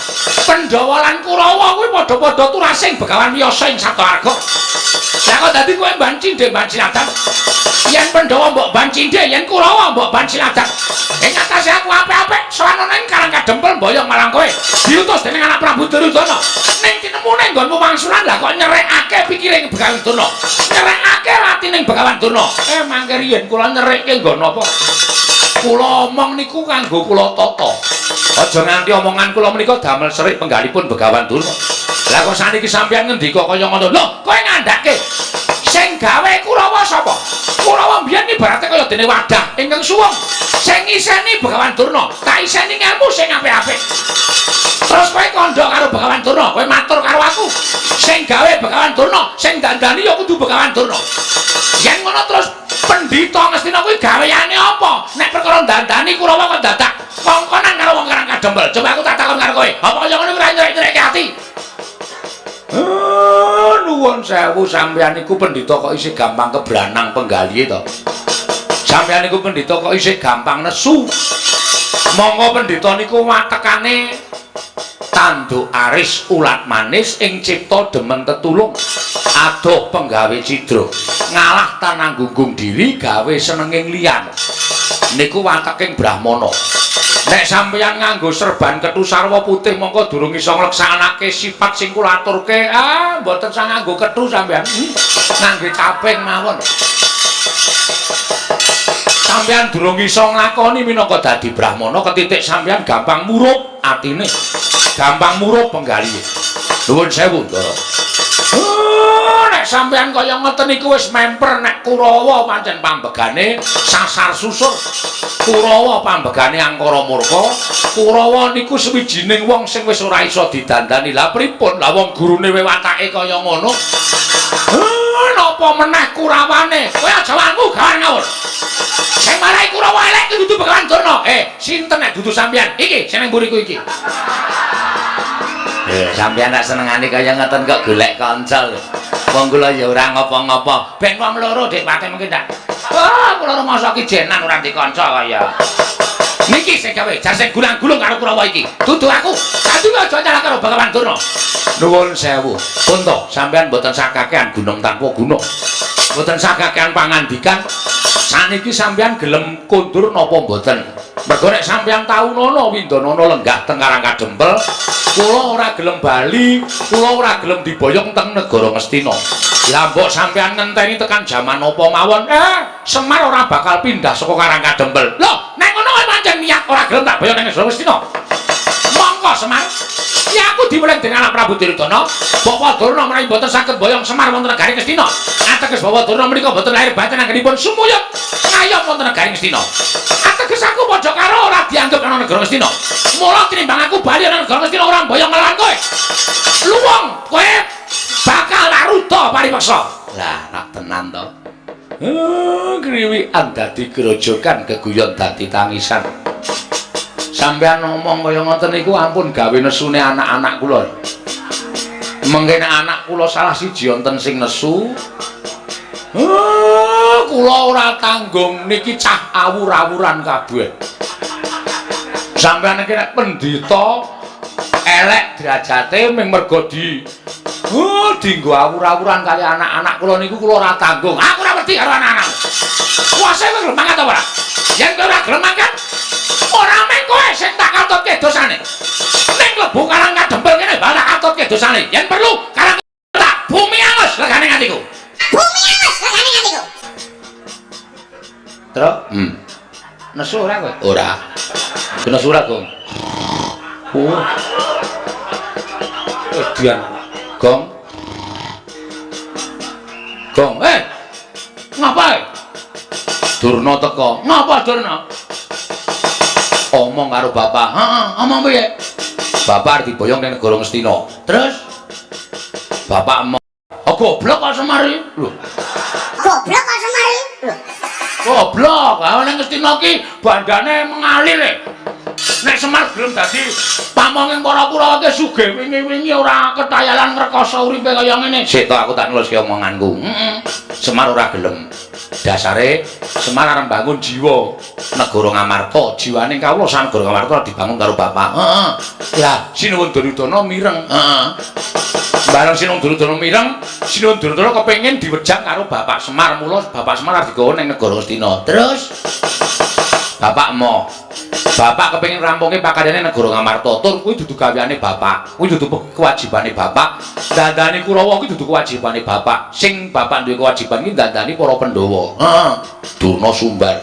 Pandhawa lan Kurawa kuwi padha-padha turasing Begawan Wiyasa ing Sabtawarga. Lah kok dadi kowe mban cindhe mban siladan? Yen Pandhawa mbok ban cindhe, yen Kurawa mbok ban siladan. Ing atase aku apik-apik sowan ana ing Karang Kadempel mboyong marang kowe. Diutus dening anak Prabu Duryudana. Ning tinemune nggonmu wangsulan lah kok nyerekake pikiring Begawan Durna. Nyerekake ratining Begawan Durna. Mangke riyen kula nyerekke nggon apa? Kula omong niku kanggo kula tata. Aja nganti omongan kula menika damel serik penggalipun Begawan Durna. Lah kok saniki sampeyan ngendika kaya ngono? Lho, kowe ngandhake sing gawe Kurawa sapa? Kurawa mbiyen ibarate kaya dene wadah ingkang suwung. Sing iseni Begawan Durna, tak iseni ngelmu sing apik-apik. Terus kowe kandha karo Begawan Durna, kowe matur karo aku. Sing gawe Begawan Durna, sing dandani ya kudu Begawan Durna. Yen ngono terus pendhita Ngastina kuwi gaweane apa? Nek perkara dandani Kurawa kok dadak kongkonan karo wong Karang Kadempel. Coba aku tak takon karo kowe. Apa kaya ngono kuwi ora nyerek-nyerekke ati? Nuwun sewu sampeyan niku pendhita kok isih gampang kebranang penggalihe to. Sampeyan niku pendhita kok isih gampang nesu. Monggo pendhita niku watekane tanduk aris ulat manis ing cipta demen tetulung adoh penggawe cidra ngalah tanang gunggung diri gawe senenging liyan niku wateking brahmana. Nek sampeyan nganggo serban kethu sarwa putih mongko durung iso ngleksanake sifat sing kula aturke. Ah, mboten sang nganggo kethu sampeyan. Ngangge caping mawon. Sampeyan durung iso nglakoni minangka dadi brahmana ketitik sampeyan gampang murup atine. Gampang murup penggalihe. Nuwun sewu, Ndara. Oh, nek Nek sampeyan kaya ngoten niku wis memper nek Kurawa pancen pambegane sasar susur. Kurawa pambegane angkara murka. Kurawa niku sewijining wong sing wis ora iso didandani. Lah pripun? Lah wong gurune watake kaya ngono. Napa meneh Kurawane? Kowe aja wangu gawan ngawur. Sing marai Kurawa elek ki dudu Begawan Durna. Sinten nek dudu sampeyan? Iki sing nang mburiku iki. Sampeyan nek senengane kaya ngoten kok golek kanca lho. Wong kula ya ora ngopo-ngopo. Ben wong loro Dik Pate mungkin ndak. Wah, kula rumangsa ki jenan ora ndek kanca kaya. Niki sing gawe jar sing gulang-gulung karo Kurawa iki. Dudu aku. Dadi aja nyalah karo Begawan Durna. Nuwun sewu. Pun to, sampeyan mboten sakakean gunung tanpa gunung. Mboten sakakean pangandikan. Saniki sampeyan gelem kondur napa mboten? Mergo nek sampeyan taunono Windanana lenggah teng Karang Kadempel, kula ora gelem bali, kula ora gelem diboyong teng negara Ngastina. Lah mbok sampeyan ngenteni tekan jaman apa mawon, Semar ora bakal pindah saka Karang Kadempel. Lho, nek ngono kowe pancen niat ora gelem tak boyong ning negara Ngastina. Monggo Semar. Ya aku diweling dening anak Prabu Duryudana, Bapak Durna menawi mboten saged boyong Semar wonten negari Ngastina. Ateges Bapak Durna menika mboten lahir batin anggenipun sumuyut ngayom wonten negari Ngastina. Ateges aku padha karo ora dianggep ana negara Ngastina. Mula tinimbang aku bali ana negara Ngastina ora mboyong ngelan kowe. Luwung kowe bakal laruda paripeksa. Lah, rak tenan to. Kriwikan dadi grojogan geguyon dadi tangisan. Sampeyan ngomong kaya ngoten niku ampun gawe nesune anak-anak kula. Mengke nek anak kula salah siji wonten sing nesu, kula ora tanggung niki cah awur-awuran kabeh. Sampeyan iki nek pendhita elek derajate ming mergo di dinggo awur-awuran kali anak-anak kula niku kula ora tanggung. Aku ora wedi karo anak-anak. Kuwase kowe gelem mangkat apa ora? Yen kowe ora gelem mangkat, ora mung kowe sing tak katutke dosane. Ning klebu Karang Kadempel kene bakal tak katutke dosane. Yen perlu Karang tak bumi angus regane atiku. Bumi angus regane atiku. Truk? Nesu ora kowe? Ora. Nesu ora, Gong? Oh. Edian. Gong. Gong. Ngapa? Durna teko. Ngapa Durna? Omong karo bapak. Heeh, omong piye? Bapak arep diboyong ning negara Ngastina. Terus bapak omong, "Oh, goblok kok Semar iki." Lho, Goblok kok Semar iki. Lho, goblok. Ha ning Ngastina ki bandane mengalir e. Nek Semar gelem dadi pamonging para Kurawa ki sugih wingi-wingi ora ketayalan ngrekoso uripe kaya ngene. Sik to aku tak nuliske omonganku. Heeh. Semar ora gelem. Dasare Semar arep bangun jiwa negara Ngamarta, jiwane kawula sak negara Ngamarta dibangun karo bapak. Heeh. Lah Sinuwun Duryudana mireng. Heeh. Bareng Sinuwun Duryudana mireng, Sinuwun Duryudana kepengin diwejang karo Bapak Semar, mula Bapak Semar arep digawa ning negara Ngastina. Terus Bapak emoh. Bapak kepengin rampungke pakaryane negara Ngamarta. Tur kuwi dudu gaweane bapak. Kuwi dudu kewajibane bapak. Dandani Kurawa kuwi dudu kewajibane bapak. Sing bapak duwe kewajiban ki dandani para Pandhawa. Heeh. Durna sumbar.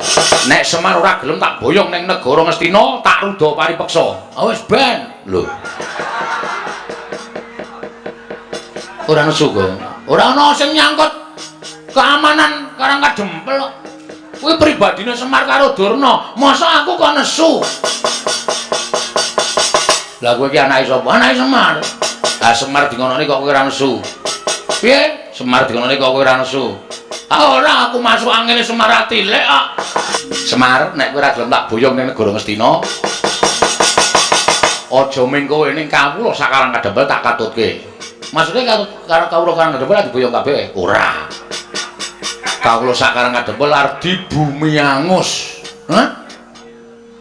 Nek Semar ora gelem tak boyong ning negara Ngastina, tak ruda paripeksa. Ah wis ben. Lho. Ora nesu kok. Ora ana sing nyangkut keamanan Karang Kadempel kok. Kuwi pribadine Semar karo Durna. Masa aku kok nesu? Lah kowe iki anake sapa? Anake Semar. Lah Semar dingonone kok kowe ora nesu. Piye? Semar dingonone kok kowe ora nesu. Ah ora, aku masuk angine Semar atilik kok. Semar, nek kowe ora gelem tak boyong ning negara Ngastina, aja ming kowe ning kawula sak Karang Kadempel tak katutke. Maksude katut karo kawula Karang Kadempel diboyong kabeh? Ora. Kawula sak Karang Kadempel arep dibumi angus. Hah?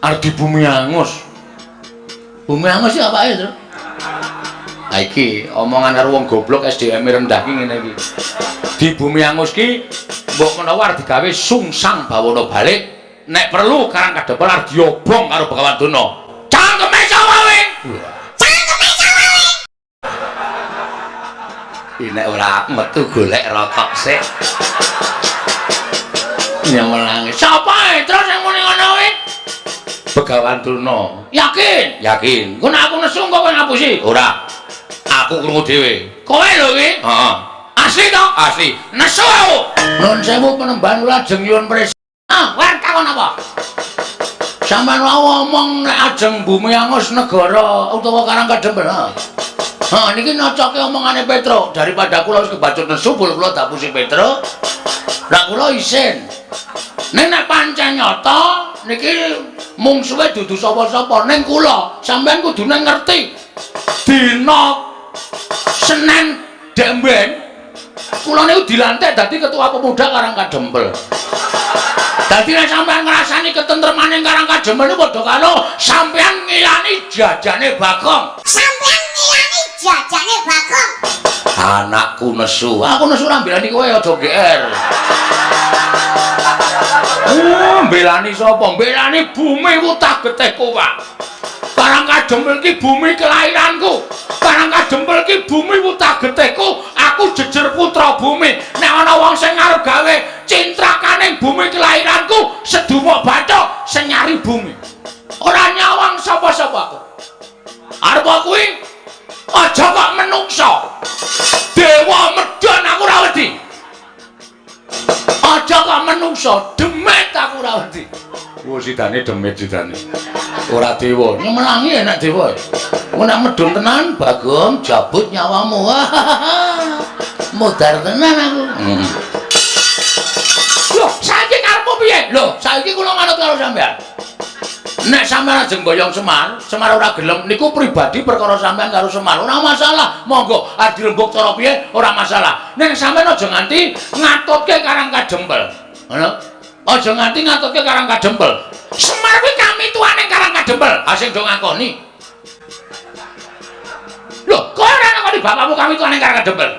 Arep dibumi angus. Bumi angus iki apake, Tru? Ha iki omongan karo wong goblok SDM rendah ki ngene iki. Di bumi angus ki mbok menawa arep digawe sungsang bawana balik, nek perlu Karang Kadempel arep diobong karo Begawan Durna. Cangkeme sapa kowe? Cangkeme sapa kowe? Nek ora metu golek rokok sik. Nyemelangi. Sapa e? Terus sing muni ngono kuwi? Begawan Durna. Yakin? Yakin. Engko nek aku nesu engko kowe ngapusi? Ora. Aku krungu dhewe. Kowe lho iki? Heeh. Asli to? Asli. Nesu aku. Nun sewu penemban kula ajeng nyuwun prisa. Ah, kowe takon apa? Sampeyan wau ngomong nek ajeng bumi angus negara utawa Karang Kadempel. Ha. Ha niki nocoke omongane Petruk daripada kula wis kebacut nesu kula dapusi Petruk. Lah kula isin. Ning nek pancen nyata niki mungsuhe dudu sapa-sapa ning kula, sampeyan kudune ngerti. Dina Senin dek mben kula niku dilantik dadi ketua pemuda Karang Kadempel. Dadi nek sampeyan ngrasani ketentremane Karang Kadempel niku padha karo sampeyan ngilani jajane Bagong. Sampeyan ngilani jajane Bagong. Anakku nesu. Aku nesu ora mbelani kowe aja GR. Mbelani sapa? Mbelani bumi wutah getihku, Pak. Karang Kadempel iki bumi kelahiranku. Karang Kadempel iki bumi wutah getihku. Aku jejer putra bumi. Nek ana wong sing arep gawe cintrakaning bumi kelahiranku, sedumuk bathuk sing nyari bumi. Ora nyawang sapa-sapa aku. Arep kuwi aja kok menungsa. Dewa medhon aku ora wedi. Aja kok menungsa, demit aku ora wedi. Wo sidane demit sidane. Ora dewa, nyemelangi enak dewa. Engko nek medhun tenan Bagong jabut nyawamu. Modar tenan aku. Loh, saiki karepmu piye? Loh, saiki kula manut karo sampean. Nek sampean ajeng boyong Semar, Semar ora gelem niku pribadi perkara sampean karo Semar. Ora masalah. Monggo arep dirembug cara piye ora masalah. Ning sampean aja nganti ngatutke Karang Kadempel. Ngono? Aja nganti ngatutke Karang Kadempel. Semar kuwi kamituwane Karang Kadempel. Ha sing do ngakoni. Loh, kowe ora ngakoni bapakmu kamituwane Karang Kadempel?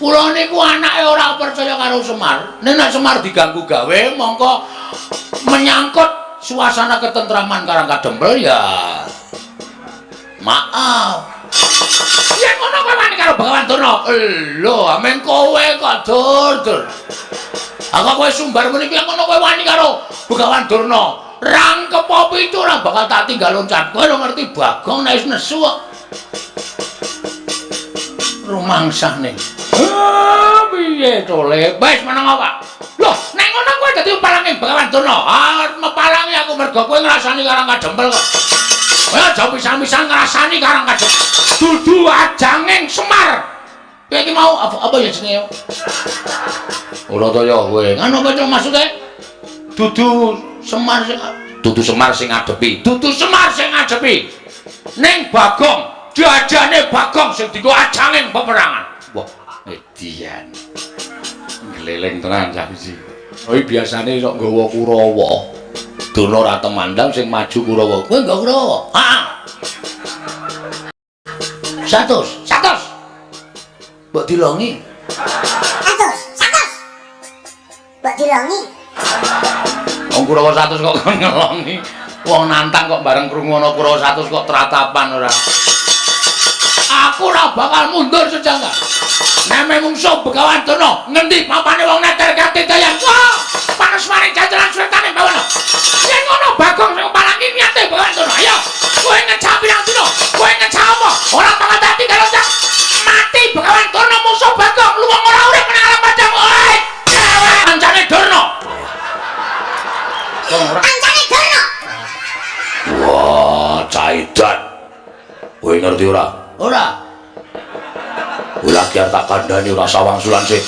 Kula niku anake ora percaya karo Semar. Nek nek Semar diganggu gawe mongko menyangkut suasana ketentraman Karang Kadempel ya. Maaf. Yen ngono kowe wani karo Begawan Durna. Lho, amen kowe kok dur dur. Aku kowe sumbar muni piye ngono kowe wani karo Begawan Durna. Rangkep pitu ora bakal tak tinggal loncat. Kowe ora ngerti Bagong nek wis nesu kok. Rumangsane. Ah, piye to, Le? Wis meneng apa? Loh, nek ngono kowe dadi pepalange Begawan Durna. Ah, mepalangi aku mergo kowe ngrasani Karang Kadempel kok. Kowe aja pisan-pisan ngrasani Karang Kadempel. Dudu ajanging Semar. Kowe iki mau apa, apa ya jenenge? Ora ta ya kowe. Ngono apa to maksude? Dudu Semar sing dudu Semar sing ngadepi. Dudu Semar sing ngadepi. Ning Bagong, jajane Bagong sing dienggo ajanging peperangan. Wah, edian. Gleleng tenan cah iki. Oh, biasane sok nggawa Kurawa. Durna ora temandang sing maju Kurawa. Kowe nggawa Kurawa? Heeh. 100, 100. Mbok dilongi. 100, 100. Mbok dilongi. Wong Kurawa 100 kok kon ngelongi. Wong nantang kok bareng krungu ana Kurawa 100 kok tratapan ora. Aku ora bakal mundur sejangka. Neme mungsuh Begawan Durna, ngendi papane wong neter katitayan. Wah, panas maring jajaran sretane bawana. Yen ngono Bagong sing palangi niate Begawan Durna. Ayo, kowe ngecap pirang dina? Kowe ngecap apa? Ora bakal dadi karo cak. Mati Begawan Durna mungsuh Bagong, luwung ora urip nang alam padang. Oi, kancane Durna. Ora. Kancane Durna. Wah, caidan. Kowe ngerti ora? Ora. Kowe lagi arep tak kandhani ora sawang sulan sik.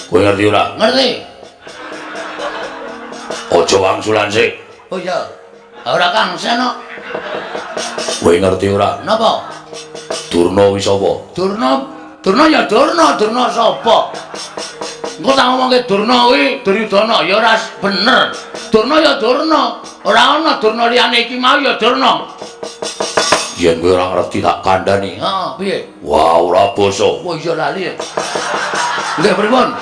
Kowe ngerti ora? Ngerti. Aja wangsulan sik. Oh iya. Ora Kang Seno. Kowe ngerti ora? Napa? Durna kuwi sapa? Durna, Durna ya Durna, Durna sapa? Engko tak ngomongke Durna kuwi Duryudana ya ora bener. Durna ya Durna, ora ana Durna liyane iki mau ya Durna. Yen kowe ora ngerti tak kandhani. Heeh, piye? Wah, ora basa. Wah, iya lali ya. Nggih, pripun?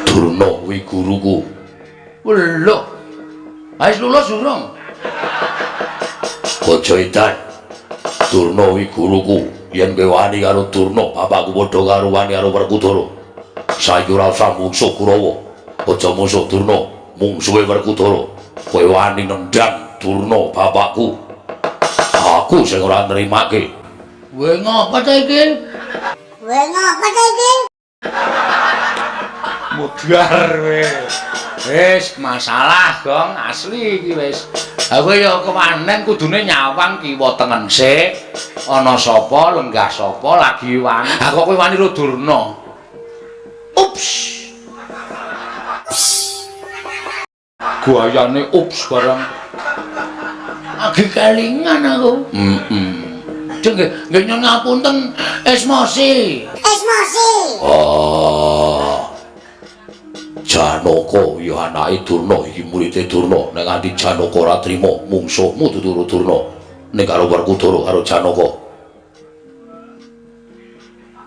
Durna kuwi guruku. Lho. Wis lulus urung? Aja edan. Durna kuwi guruku. Yen kowe wani karo Durna, bapakku padha karo wani karo Werkudara. Saiki ora usah mungsuh Kurawa. Aja mungsuh Durna, mungsuhe Werkudara. Kowe wani nendang Durna bapakku. Aku sing ora nrimake. Kowe ngapa ta iki? Kowe ngapa ta iki? Mudhar kowe. Wis masalah, Gong, asli iki wis. Aku ya kewanen kudune nyawang kiwa tengen sik. Ana sapa, lenggah sapa lagi wani. Ha kok kowe wani ro Durna. Ups. Guayane ups barang. Lagi kelingan aku. Heeh. Jeng nggih nyuwun ngapunten Esmosi. Esmosi. Oh. Janaka ya anake Durna iki murite Durna. Nek nganti Janaka ora trima mungsuhmu dudu Durna. Ning karo Werkudara karo Janaka.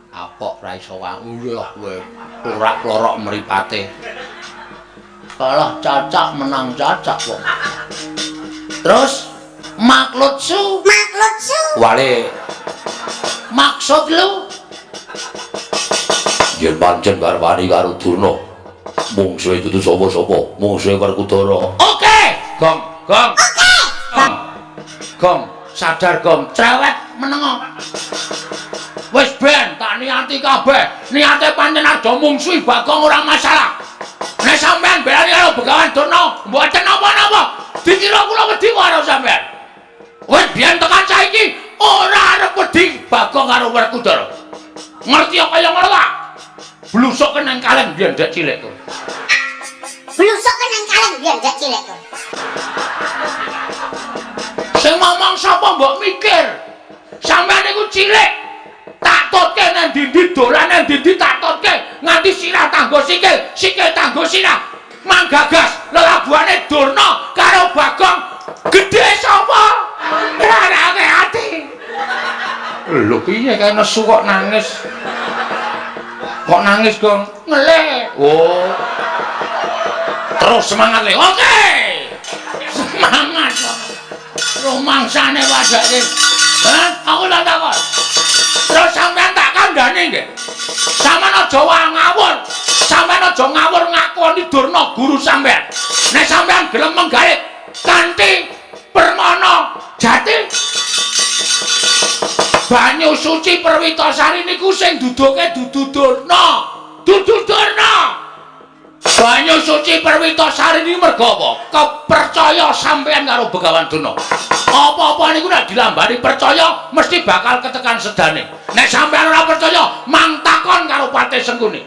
Apok ra iso wae kowe. Ora klorok mripate. Kalah cacak menang cacak kok. Terus maklutsu. Maklutsu. Wale. Maksud lu? Yen pancen garwani karo Durna. Mungsuhe dudu sapa-sapa, mungsuhe Werkudara. Oke, Gong, Gong. Oke. Gong. Gong, sadar Gong, cerewet menengo. Wis ben tak niati kabeh. Niate pancen aja mungsuhi Bagong ora masalah. Nek sampean belani karo Begawan Durna, mboten napa-napa. Dikira kula wedi karo sampean. Wis biyen tekan saiki ora arep wedi Bagong karo Werkudara. Ngerti kaya ngono ta? Blusuk nang kaleng biyen dek cilik. Blusuk nang kaleng biyen dek cilik. Sing ngomong sapa mbok mikir? Sampeyan niku cilik. Tak totke nang ndi-ndi dolan nang ndi-ndi tak totke nganti sirah tanggo sikil, sikil tanggo sirah. Manggagas lelabuhane Durna karo Bagong gedhe sapa? Rarake ati. Lho piye kae nesu kok nangis? Kok nangis, Gong? Ngelih. Oh. Terus semangat le. Oke. Semangat. Rumangsane padake. Hah? Aku tak takon. Terus sampean tak kandhani nggih. Sampean aja ngawur. Sampean aja ngawur ngakoni Durna guru sampean. Nek sampean gelem menggalit kanthi permana jati banyu suci Perwitasari niku sing duduke dudu Durna. Dudu Durna. Banyu suci Perwitasari niku mergo apa? Kepercaya sampean karo Begawan Durna. Apa-apa niku nek dilambari percaya mesti bakal ketekan sedane. Nek sampean ora percaya, mang takon karo Patih Sengkuni.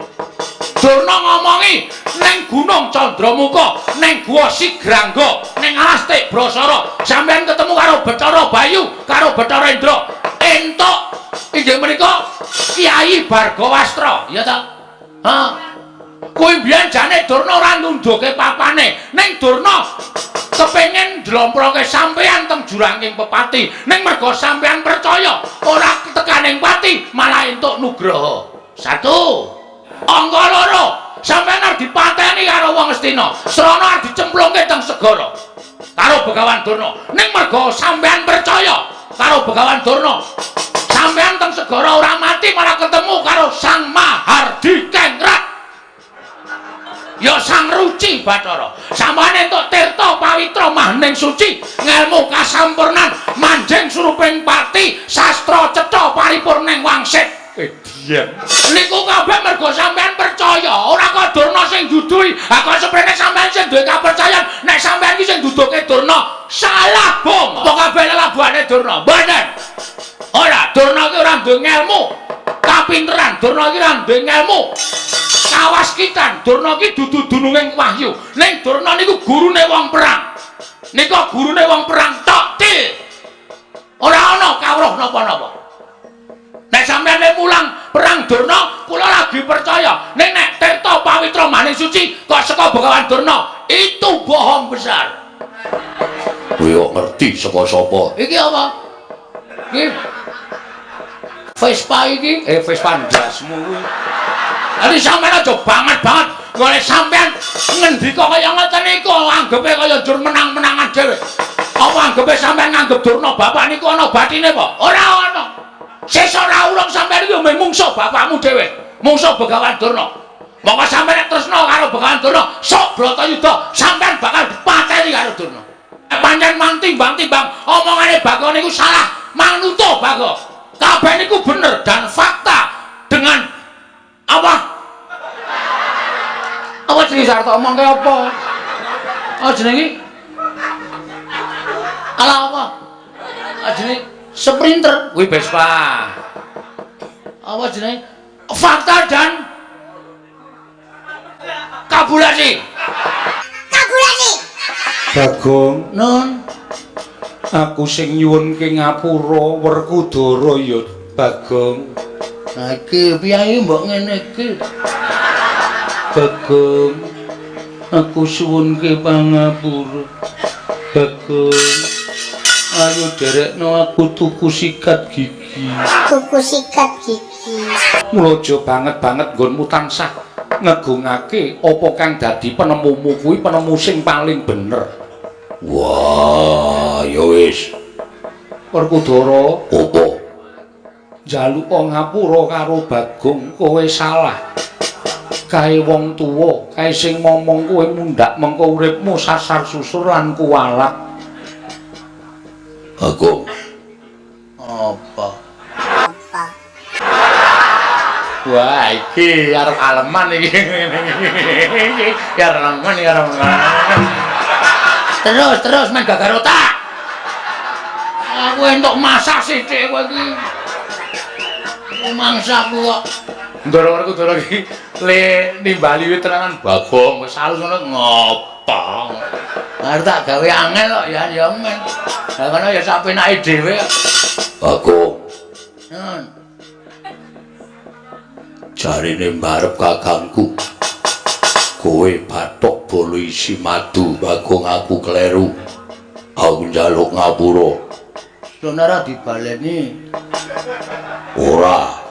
Durna ngomongi ning Gunung Candramuka, ning Guwa Sigrangga, ning Alas Tibrasara, sampean ketemu karo Bathara Bayu, karo Bathara Indra. Entuk inggih menika Kyai Bargawastra, ya ta? Ha. Kuwi mbiyen jane Durna ora nundhuke papane, ning Durna kepengin ndlomproke sampean teng juranging pepati, ning mergo sampean percaya ora tekaning pati malah entuk nugraha. Satu. Angka loro, sampean arep dipateni karo wong Astina, srana arep dicemplungke teng segara karo Begawan Durna. Ning mergo sampean percaya karo Begawan Durna, sampean teng segara ora mati malah ketemu karo Sang Mahardikengrat. Ya Sang Ruci Bathara. Sampeyan entuk tirta pawitra mahning suci, ngelmu kasampurnan, manjing suruping pati, sastra cetha paripurning wangsit. Edian. Niku kabeh mergo sampean percaya, ora kok Durna sing duduhi. Ha kok seprene sampean sing duwe kapercayan, nek sampean iki sing duduhke Durna, salah, Bung. Apa kabeh lelabuhane Durna? Mboten. Ora, Durna iki ora duwe ngelmu. Kapinteran Durna iki ora duwe ngelmu. Kawaskitan Durna iki dudu dununging wahyu. Ning Durna niku gurune wong perang. Nika gurune wong perang tok til. Ora ana kawruh napa-napa. Nek sampeyan mulang perang Durna, kula lagi percaya. Ning nek tirta pawitra maning suci kok saka Begawan Durna, itu bohong besar. Kowe kok ngerti saka sapa? Iki apa? Iki Vespa iki, Vespa ndasmu kuwi. Dadi sampeyan aja banget-banget golek sampeyan ngendika kaya ngoten niku anggepe kaya njur menang-menangan dhewe. Apa anggepe sampeyan nganggep Durna bapak niku ana batine apa? Ora ana. Sesuk ora urung sampeyan iki mung mungsuh bapakmu dhewe, mungsuh Begawan Durna. Monggo sampeyan nek tresna karo Begawan Durna, sok Bratayuda sampeyan bakal dipateni karo Durna. Nek pancen mang timbang-timbang omongane Bagong niku salah, mang nutuh Bagong. Kabeh niku bener dan fakta dengan apa? Mumet iki arep tak omongke apa? Oh jenenge iki? Alah apa? Ah jenenge Sprinter kuwi Vespa. Apa jenenge? Fakta dan tabulasi. Tabulasi. Bagong, Nun, aku sing nyuwunke ngapura Werkudara ya Bagong. Nah iki piye mbok ngene iki? Bagong, aku suwunke pangapura. Bagong, ayo derekno aku tuku sikat gigi. Tuku sikat gigi. Mula aja banget-banget nggonmu tansah ngegungake apa kang dadi penemumu kuwi penemu sing paling bener. Wah, ya wis. Werkudara, Apa? njaluk ngapura karo Bagong, kowe salah. Kae wong tuwa, kae sing ngomong kowe mundhak mengko uripmu sasar susur lan kuwalat. Bagong. Apa? Apa? Wah, iki arep aleman iki. Iki arep aleman, iki arep aleman. Terus, terus main gagar otak. Aku entuk masak sithik kowe iki. Mangsaku kok. Ndara Werkudara iki le nimbali wit tenanan Bagong wis halus ngono ngopo. Arep tak gawe angel kok ya ya men. Lah kono ya sak penake dhewe. Bagong. Nun. Jarine mbarep kakangku. Kowe bathok bolo isi madu, Bagong aku kleru. Aku njaluk ngapura. Sono ora dibaleni. Ora.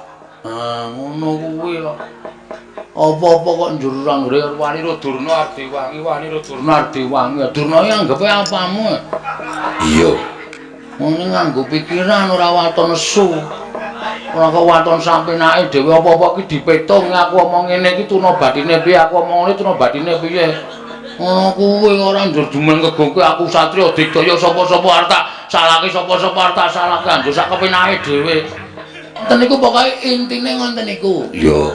Ah, ngono kuwi kok. Apa-apa kok njur anggere wani ro Durna Ardewangi, wani ro Durna Ardewangi. Durna iki anggepe apamu? Iya. Ngene nganggo pikiran ora waton nesu. Ora kok waton sampenake dhewe apa-apa iki dipetung aku omong ngene iki tuna batine piye, aku omong ngene tuna batine piye. Ngono kuwi ora njur jumeneng kegongke aku satriya digdaya sapa-sapa arep tak salahke sapa-sapa arep tak salahke anjur sak kepenake dhewe. Ngoten niku pokoke intine ngoten niku. Iya.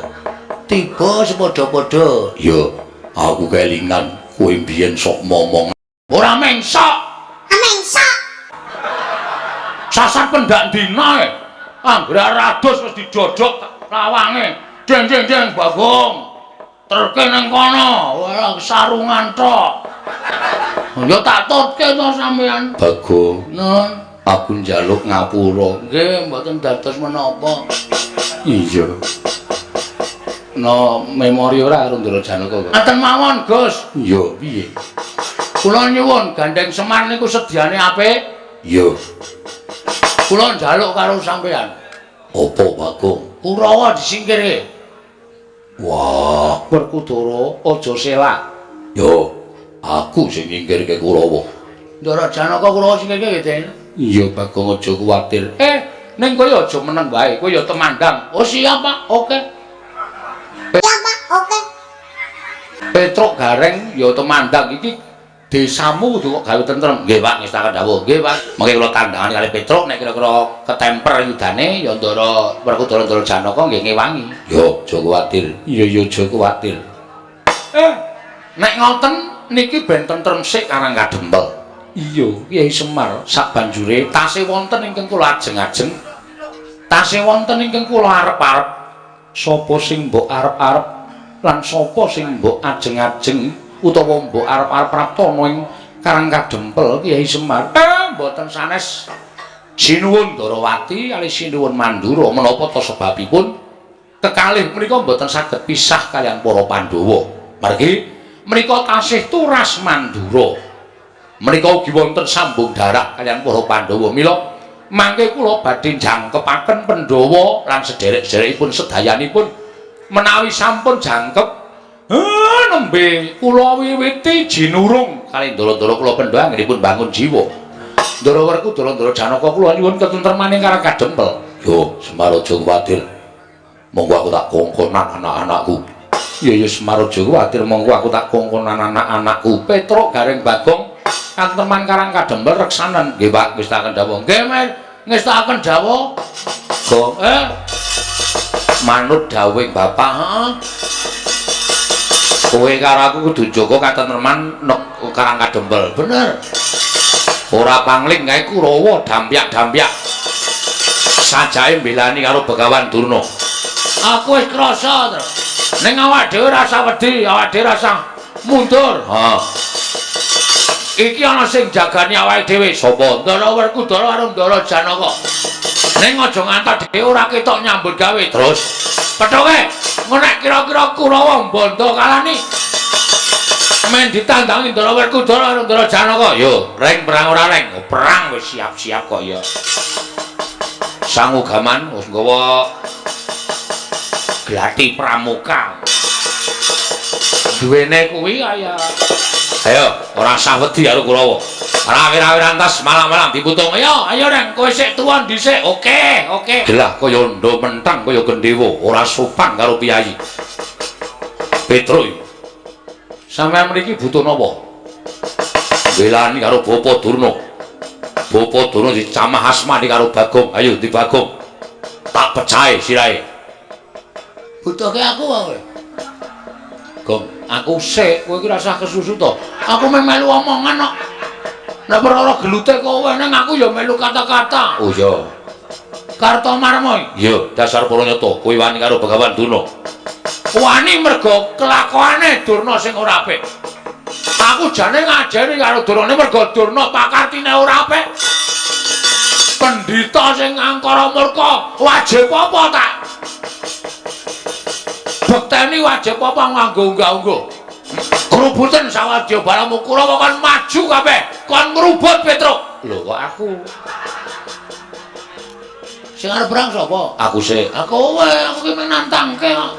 Tiba sepadha-padha. Iya. Aku kelingan kowe mbiyen sok momong. Ora mengsok. Mengsok. Sasar pendak dina e. Anggere rados wis didodok lawange. Deng deng deng Bagong. Terke nang kono, ora sarungan tok. Ya tak tutke to sampean. Bagong. Nun, aku njaluk ngapura. Nggih, mboten dados menapa. Iya. No memori ora karo Ndara Janaka kok. Ngaten mawon, Gus. Iya, piye? Kula nyuwun gandeng Semar niku sediane apik. Iya. Kula njaluk karo sampean. Apa, Bagong? Kurawa disingkirke. Wah, Werkudara aja selak. Yo, aku sing nyingkirke Kurawa. Ndara Janaka Kurawa singkirke nggih, Den. Iya, Bagong aja kuwatir. Ning kowe aja meneng wae, kowe ya temandang. Oh, siap, Pak. Oke. Siap, Pak. Oke. Petruk Gareng ya temandang iki desamu kudu kok gawe tentrem. Nggih, Pak, ngestaken dawuh. Nggih, Pak. Mengke kula tandhangan kali Petruk nek kira-kira ketemper yudane ya Ndara Werkudara Ndara Janaka nggih ngewangi. Yo, aja kuwatir. Iya, iya, aja kuwatir. Nek ngoten niki ben tentrem sik Karang Kadempel. Iya, Kyai Semar sabanjure tasih wonten ingkang kula ajeng-ajeng. Tasih wonten ingkang kula arep-arep. Sapa sing mbok arep-arep lan sapa sing mbok ajeng-ajeng utawa mbok arep-arep praptana ing Karang Kadempel Kyai Semar. Mboten sanes. Sinuwun Darawati kalih sinuwun Mandura menapa ta sebabipun kekalih menika mboten saged pisah kaliyan para Pandhawa. Margi menika tasih turas Mandura. Menika ugi wonten sambung darah kaliyan para Pandhawa. Mila mangke kula badhe jangkepaken Pandhawa lan sederek-sederekipun sedayanipun menawi sampun jangkep nembe kula wiwiti jinurung kalih ndara-ndara kula Pandhawa anggenipun bangun jiwa. Ndara Werkudara Ndara Janaka kula nyuwun ketentremaning Karang Kadempel. Yo, Semar aja kuwatir. Monggo aku tak kongkonan anak-anakku. Iya ya Semar aja kuwatir, monggo aku tak kongkonan anak-anakku. Petruk Gareng Bagong katentreman Karang Kadempel reksanen. Nggih, Pak, ngestaken dawuh. Nggih, Men, ngestaken dawuh. Gong, manut dawuhing Bapak, heeh. Kowe karo aku kudu jaga katentreman nek Karang Kadempel. Bener. Ora pangling kae Kurawa dampyak-dampyak. Sajake mbelani karo Begawan Durna. Aku wis krasa, Tru. Ning awak dhewe rasa wedi, awak dhewe rasa mundur. Ha. Iki ana sing jagani awake dhewe. Sapa? Ndara Werkudara karo Ndara Janaka. Ning aja ngantos dhewe ora ketok nyambut gawe. Terus pethuke nek kira-kira Kurawa mbondo kalani men ditandangi Ndara Werkudara karo Ndara Janaka. Yo, reng perang ora reng? Oh, perang wis siap-siap kok ya. Sangu gaman wis nggawa glati pramuka. Duwene kuwi kaya. Ayo, ora usah wedi karo Kurawa. Rawir-rawir antas malang-malang diputung. Ayo, ayo reng, kowe sik tuwa dhisik. Oke, oke. Gelah kaya ndha mentang kaya gendhewa, ora sopan karo piyayi. Petruk. Sampeyan mriki butuh napa? Belani karo Bapa Durna. Bapa Durna dicamah asmani karo Bagong. Ayo ndi Bagong? Tak pecahe sirahe. Butuhke aku wae. Gong, aku sik, kowe iki rasah kesusu to. Aku meh melu omongan kok. Nek perkara gelute kowe ning aku ya melu kata-kata. Oh iya. Kartomarma. Iya, dasar para nyata, kowe wani karo Begawan Durna. Wani mergo kelakuane Durna sing ora apik. Aku jane ngajari karo Durna mergo Durna pakartine ora apik. Pendhita sing angkara murka, wajib apa tak? Bekteni wajib apa nganggo unggah-ungguh. Grubuten sawadya balamu Kurawa kon maju kabeh, kon ngrubut Petruk. Lho kok aku? Sing arep perang sapa? Aku sik. Aku kowe, aku ki menantangke kok.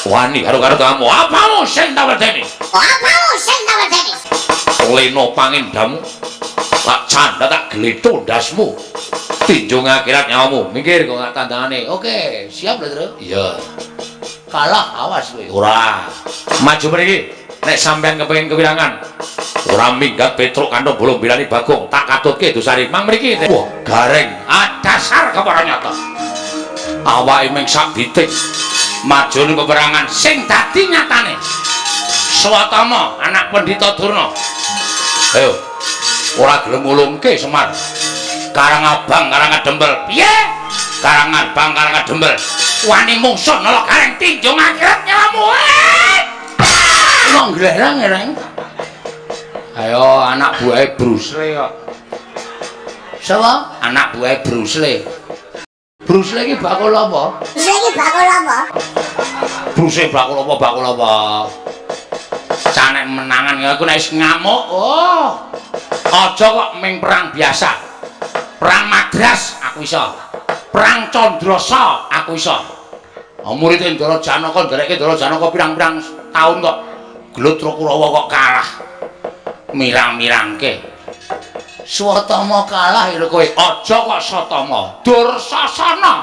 Wani karo karo kamu. Apamu sing tak wedeni? Apamu sing tak wedeni? Leno pangendamu. Tak canda tak gletho ndasmu. Tinjung akhirat nyawamu. Minggir kok gak tandangane. Oke, siap lho, Tru. Iya. Kalah awas kowe. Ora. Maju mriki. Nek sampean kepengin kewirangan. Ora minggat Petruk kantong bolong bilani Bagong, tak katutke dosari. Mang mriki. Wah, gareng. Ah, dasar kepara nyata. Awake ming sak bitik. Maju ning peperangan sing dadi nyatane. Swatama anak Pendhita Durna. Ayo. Ora gelem ngulungke Semar. Karang Abang, Karang Kadempel. Piye? Karang Abang, Karang Kadempel. Wani mungsuh nolak gareng tinjung akhirat nyawamu. Wong glereng reng. Ayo anak buahe Bruce Lee kok. Sapa? Anak buahe Bruce Lee. Bruce Lee iki bakul apa? Bruce Lee iki bakul apa? Bruce Lee bakul apa? Bakul apa? Canek menangan aku nek wis ngamuk. Oh. Aja kok ming perang biasa. Perang Madras aku iso. Perang Candrasa aku iso. Oh, murid Ndara Janaka nderekke Ndara Janaka pirang-pirang taun kok gelut karo Kurawa kok kalah. Mirang-mirangke. Swatama kalah ya kowe. Aja kok Satama. Dursasana.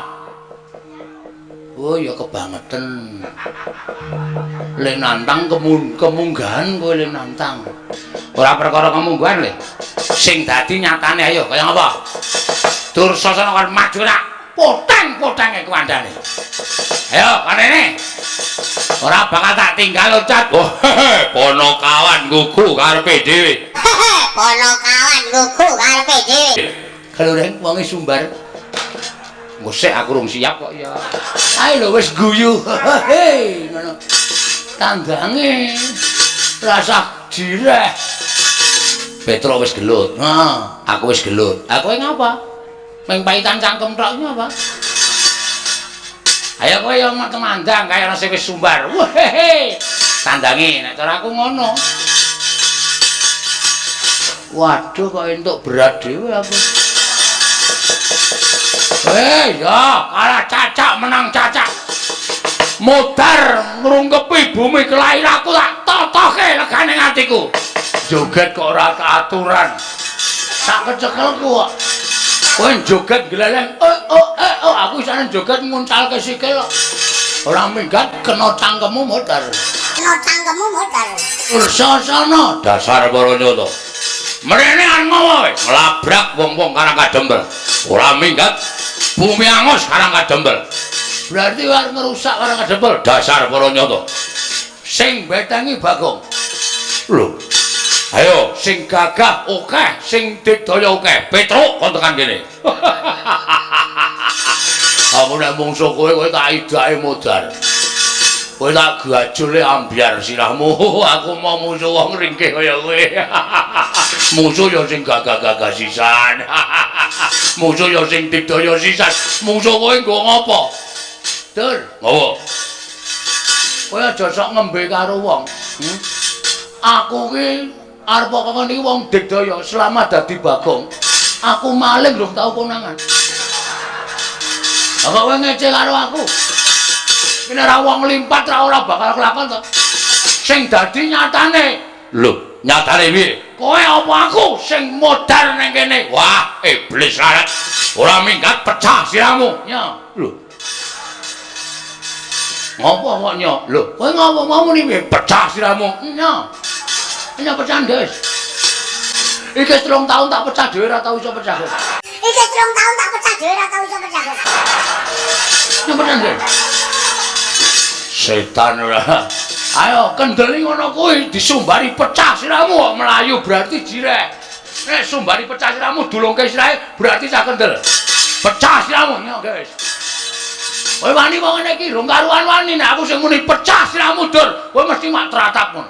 Oh ya kebangetan. Le nantang kemunggahan kowe le nantang. Ora perkara kemunggahan le. Sing dadi nyatane ayo kaya ngapa? Dursasana kon maju ra. Poteng-potenge kuandane. Ayo kanene. Ora bakal tak tinggal loncat. Oh, ponokawan gugu karepe dhewe. Ponokawan gugu karepe dhewe. Kelureng wonge sumbar. Ngosek aku rung siap kok ya. Ayo lho wis guyu. Hei, ngono. Tandange rasah direh. Petro wis gelut. Heeh, aku wis gelut. Aku ngapa? Ming paitan cangkem tok ngapa? Ayo kowe yo temandang kaya ana sing wis sumbar. Wehehe. Tandange nek cara aku ngono. Waduh kok entuk berat dhewe aku. Ya, kalah cacak menang cacak. Modar ngrungkepi bumi kelahiranku tak totoke legane atiku. Joget kok ora aturan. Sak kecekelku kok. Kowe joget gleleng, oh, aku isane joget nguncalke sikil kok. Ora minggat kena cangkemmu modar. Kena cangkemmu modar. Dursasana dasar para nyata. Mrene arep ngowo kowe, nglabrak wong-wong Karang Kadempel. Ora minggat bumi angus Karang Kadempel. Berarti arep ngrusak Karang Kadempel dasar para nyata. Sing betengi Bagong. Lho. Ayo sing gagah akeh, sing digdaya akeh. Petruk kon tekan kene. Aku nek mungsuh kowe, kowe tak idake modar. Kowe tak gajule ambyar sirahmu. Aku mau musuh wong ringkih kaya kowe. Musuh ya sing gagah-gagah sisan. Musuh ya sing digdaya sisan. Musuh kowe nggo ngopo? Dur, ngopo? Kowe aja sok ngembe karo wong. Aku ki arep kok ngene iki wong digdaya selama dadi Bagong. Aku maling rung tau konangan. Lah kok kowe ngece karo aku? Iki nek ora wong limpat ra ora bakal kelakon to. Sing dadi nyatane. Lho, nyatane piye? Kowe apa aku sing modar ning kene? Wah, iblis larat. Ora minggat pecah sirahmu. Nya. Lho. Ngopo kok nya? Lho, kowe ngopo mau muni piye? Pecah sirahmu. Nya. Nya pecahan, guys. Iki 3 tahun tak pecah dhewe ora tau iso pecah. Iki 3 tahun tak pecah dhewe ora tau iso pecah. Nya pecah, guys. Setan ora. Ayo kendeli ngono kuwi disumbari pecah sirahmu kok mlayu berarti jireh. Nek sumbari pecah sirahmu dulungke sirahe berarti cah kendel. Pecah sirahmu nya, guys. Kowe wani wong ngene iki rong karuan wani nek aku sing muni pecah sirahmu dur, kowe mesti mak tratap ngono.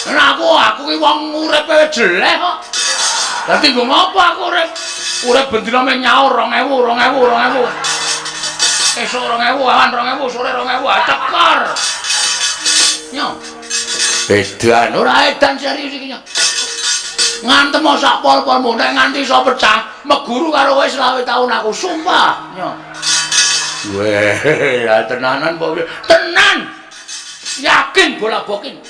Nek aku ki wong uripe jelek kok. Dadi nggo ngopo aku urip? Urip bendina mung nyaur 2000, 2000, 2000. Esuk 2000, awan 2000, sore 2000, cekor. Nyo. Edan ora edan serius iki nyo. Ngantem sak pol-polmu nek nganti iso pecah, meguru karo kowe 25 taun aku sumpah. Nyo. Weh, ya tenanan apa piye? Tenan. Yakin bola bokin.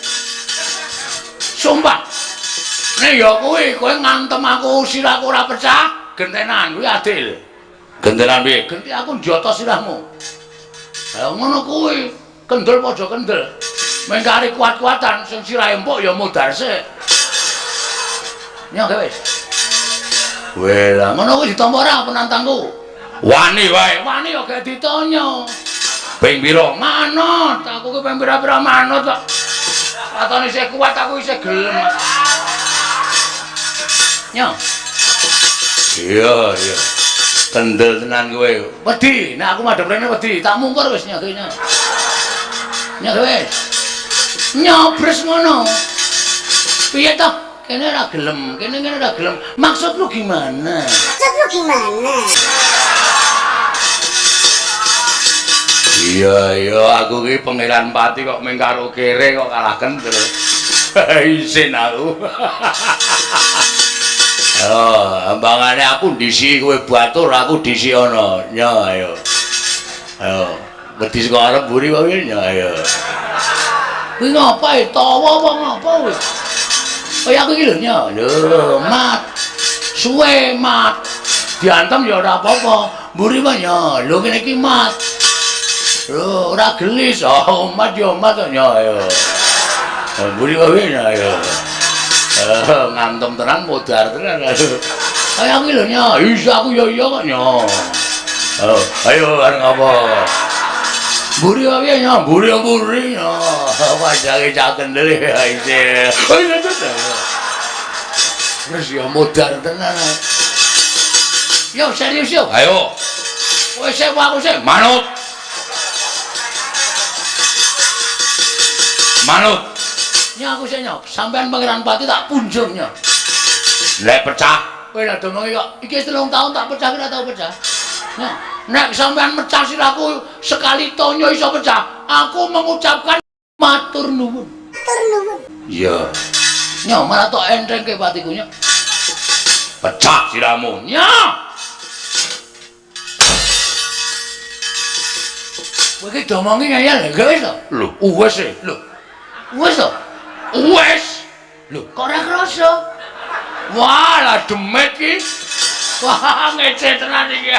Sumpah. Nek ya kuwi kowe ngantem aku sirahku ora pecah, gentenan kuwi adil. Gentenan piye? Genti aku njoto sirahmu. Ha ngono kuwi, kendel padha kendel. Mengkari kuat-kuatan sing sirahe empuk ya modar sik. Nyo wis. Weh, lah ngono kuwi ditampa ora penantangku? Wani wae, wani ya gak ditanya. Ping pira? Manut, aku ki ping pira-pira manut kok. Katone isih kuat aku isih gelem. Nyo. Iya, iya. Kendel tenan kowe. Wedi, nek aku madhep rene wedi, tak mungkur wis nyo nyo. Nyo wis. Nyobres ngono. Piye toh? Kene ora gelem, kene kene ora gelem. Maksud lu gimana? Maksud lu gimana? Iya, iya, aku ki Pangeran Pati kok mung karo kere kok kalah kendel. Isin aku. Oh, ambangane aku ndisi kowe batur, aku ndisi ana. Nyo, ayo. Ayo, wedi saka arep mburi wae nyo, ayo. Kuwi ngapa e tawa apa ngapa kowe? Kaya aku iki lho nyo. Lho, mat. Suwe mat. Diantem ya ora apa-apa. Mburi wae nyo. Lho kene iki mat. Lho, ora gelis. Oh, mat ya mat nyo, ayo. Mburi wae nyo, ayo. Ngantem tenan modar tenan. Kaya aku lho nyo. Iya aku ya iya kok nyo. Ayo arep ngapa? Mburi wae nyo, mburi mburi nyo. Wajake cah kendel ya isih. Terus ya modar tenan. Yo serius yo. Ayo. Kowe sik aku sik manut. Manut. Nyo aku sik nyo, sampean Pangeran Pati tak punjung nyo. Nek pecah, kowe lha domongi kok iki 3 tahun tak pecah ora tau pecah. Nyo, nek sampean mecah sirahku sekali tonyo iso pecah, aku mengucapkan matur nuwun. Matur nuwun. Iya. Nyo malah tok entengke patiku nyo. Pecah sirahmu. Nyo. Kowe iki domongi ngeyel lha wis to? Lho, wis e. Lho. Wis to? Wis. Lho, kok ora krasa? Wah, lah demit iki. Wah, ngece tenan iki.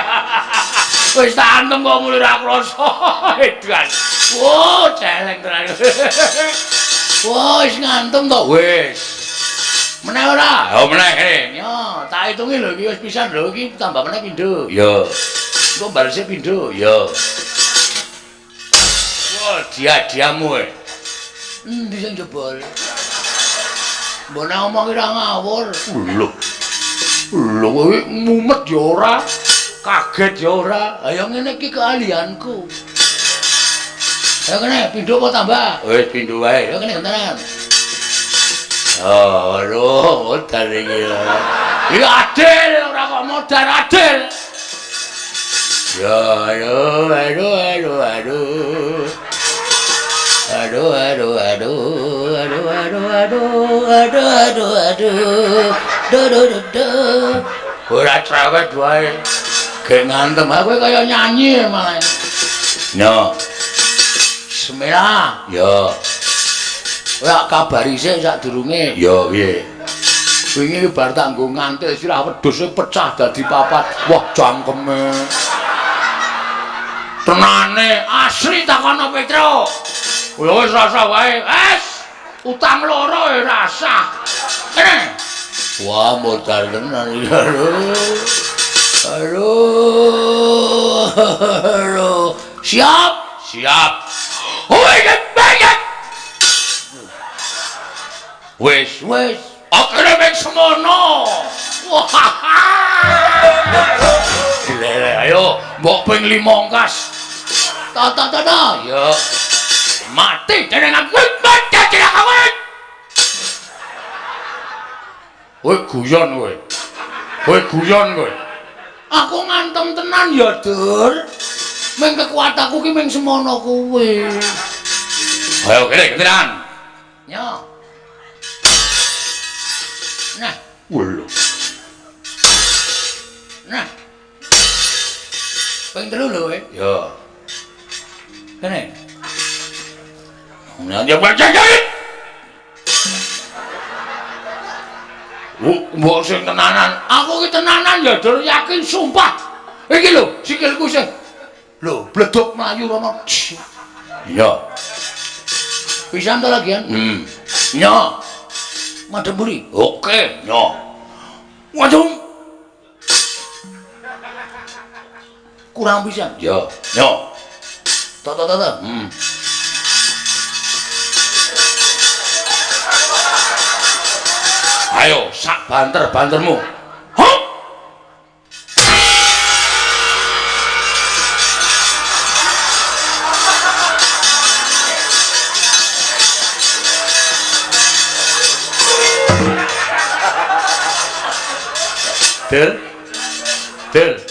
Wis tak antem kok muni ora krasa. Edan. Wah, celeng tenan. Wah, wis ngantem to wis. Meneh ora? Ya meneh kene. Yo, tak hitungi lho iki wis pisan lho iki tambah meneh pindho. Ya. Engko balese pindho. Ya. Wah, dia-diamu e. Endi sing jebol? Mbok nek omong ora ngawur. Lho. Lho kowe mumet ya ora, kaget ya ora. Ayo ngene iki keahlianku. Ayo kene pindho apa tambah? Wis pindho wae. Ayo kene gentenan. Oh, aduh, modar iki. Iki adil ora kok modar adil. Ya, aduh, aduh, aduh, aduh. Aduh, aduh, aduh, aduh, aduh, aduh, aduh, aduh, aduh. Duh, duh, duh, duh. Ora cerewet wae. Gek ngantem aku kaya nyanyi malah. Yo. Bismillah. Yo. Kowe kabari sik sadurunge. Ya piye? Wingi bar tak nggo ngantil sirah wedhuse pecah dadi papat. Wah, cangkeme. Tenane asli takono Petro. Wis rasa wae. Wes, utang loro ya rasah. Kene. Wah, modal tenan iki. Aduh. Aduh. Siap? Siap. Oh, banyak. Wis, wis. Akhire mek semono. Wah. Gile, ayo mbok ping 5 ongkas. Ta ta ta ta. Ya. Mati dening aku, mati dening aku. Kowe guyon kowe. Kowe guyon kowe. Aku ngantem tenan ya, Dur. Ming kekuatanku ki ming semono kuwi. Ayo kene gentenan. Yo. Nah, lho. Nah. Ping 3 lho kowe. Ya. Kene. Nah, ya baca. Mbok sing tenanan. Aku ki tenanan ya, Dur, yakin sumpah. Iki lho, sikilku sing. Lho, bleduk mlayu rono. Iya. Pisan to lagian? Iya. Madhep mburi. Oke, nyo. Waduh. Kurang pisan. Ya, nyo. Ta ta ta ta. Ayo, sak banter-bantermu. Hup. Del. Del.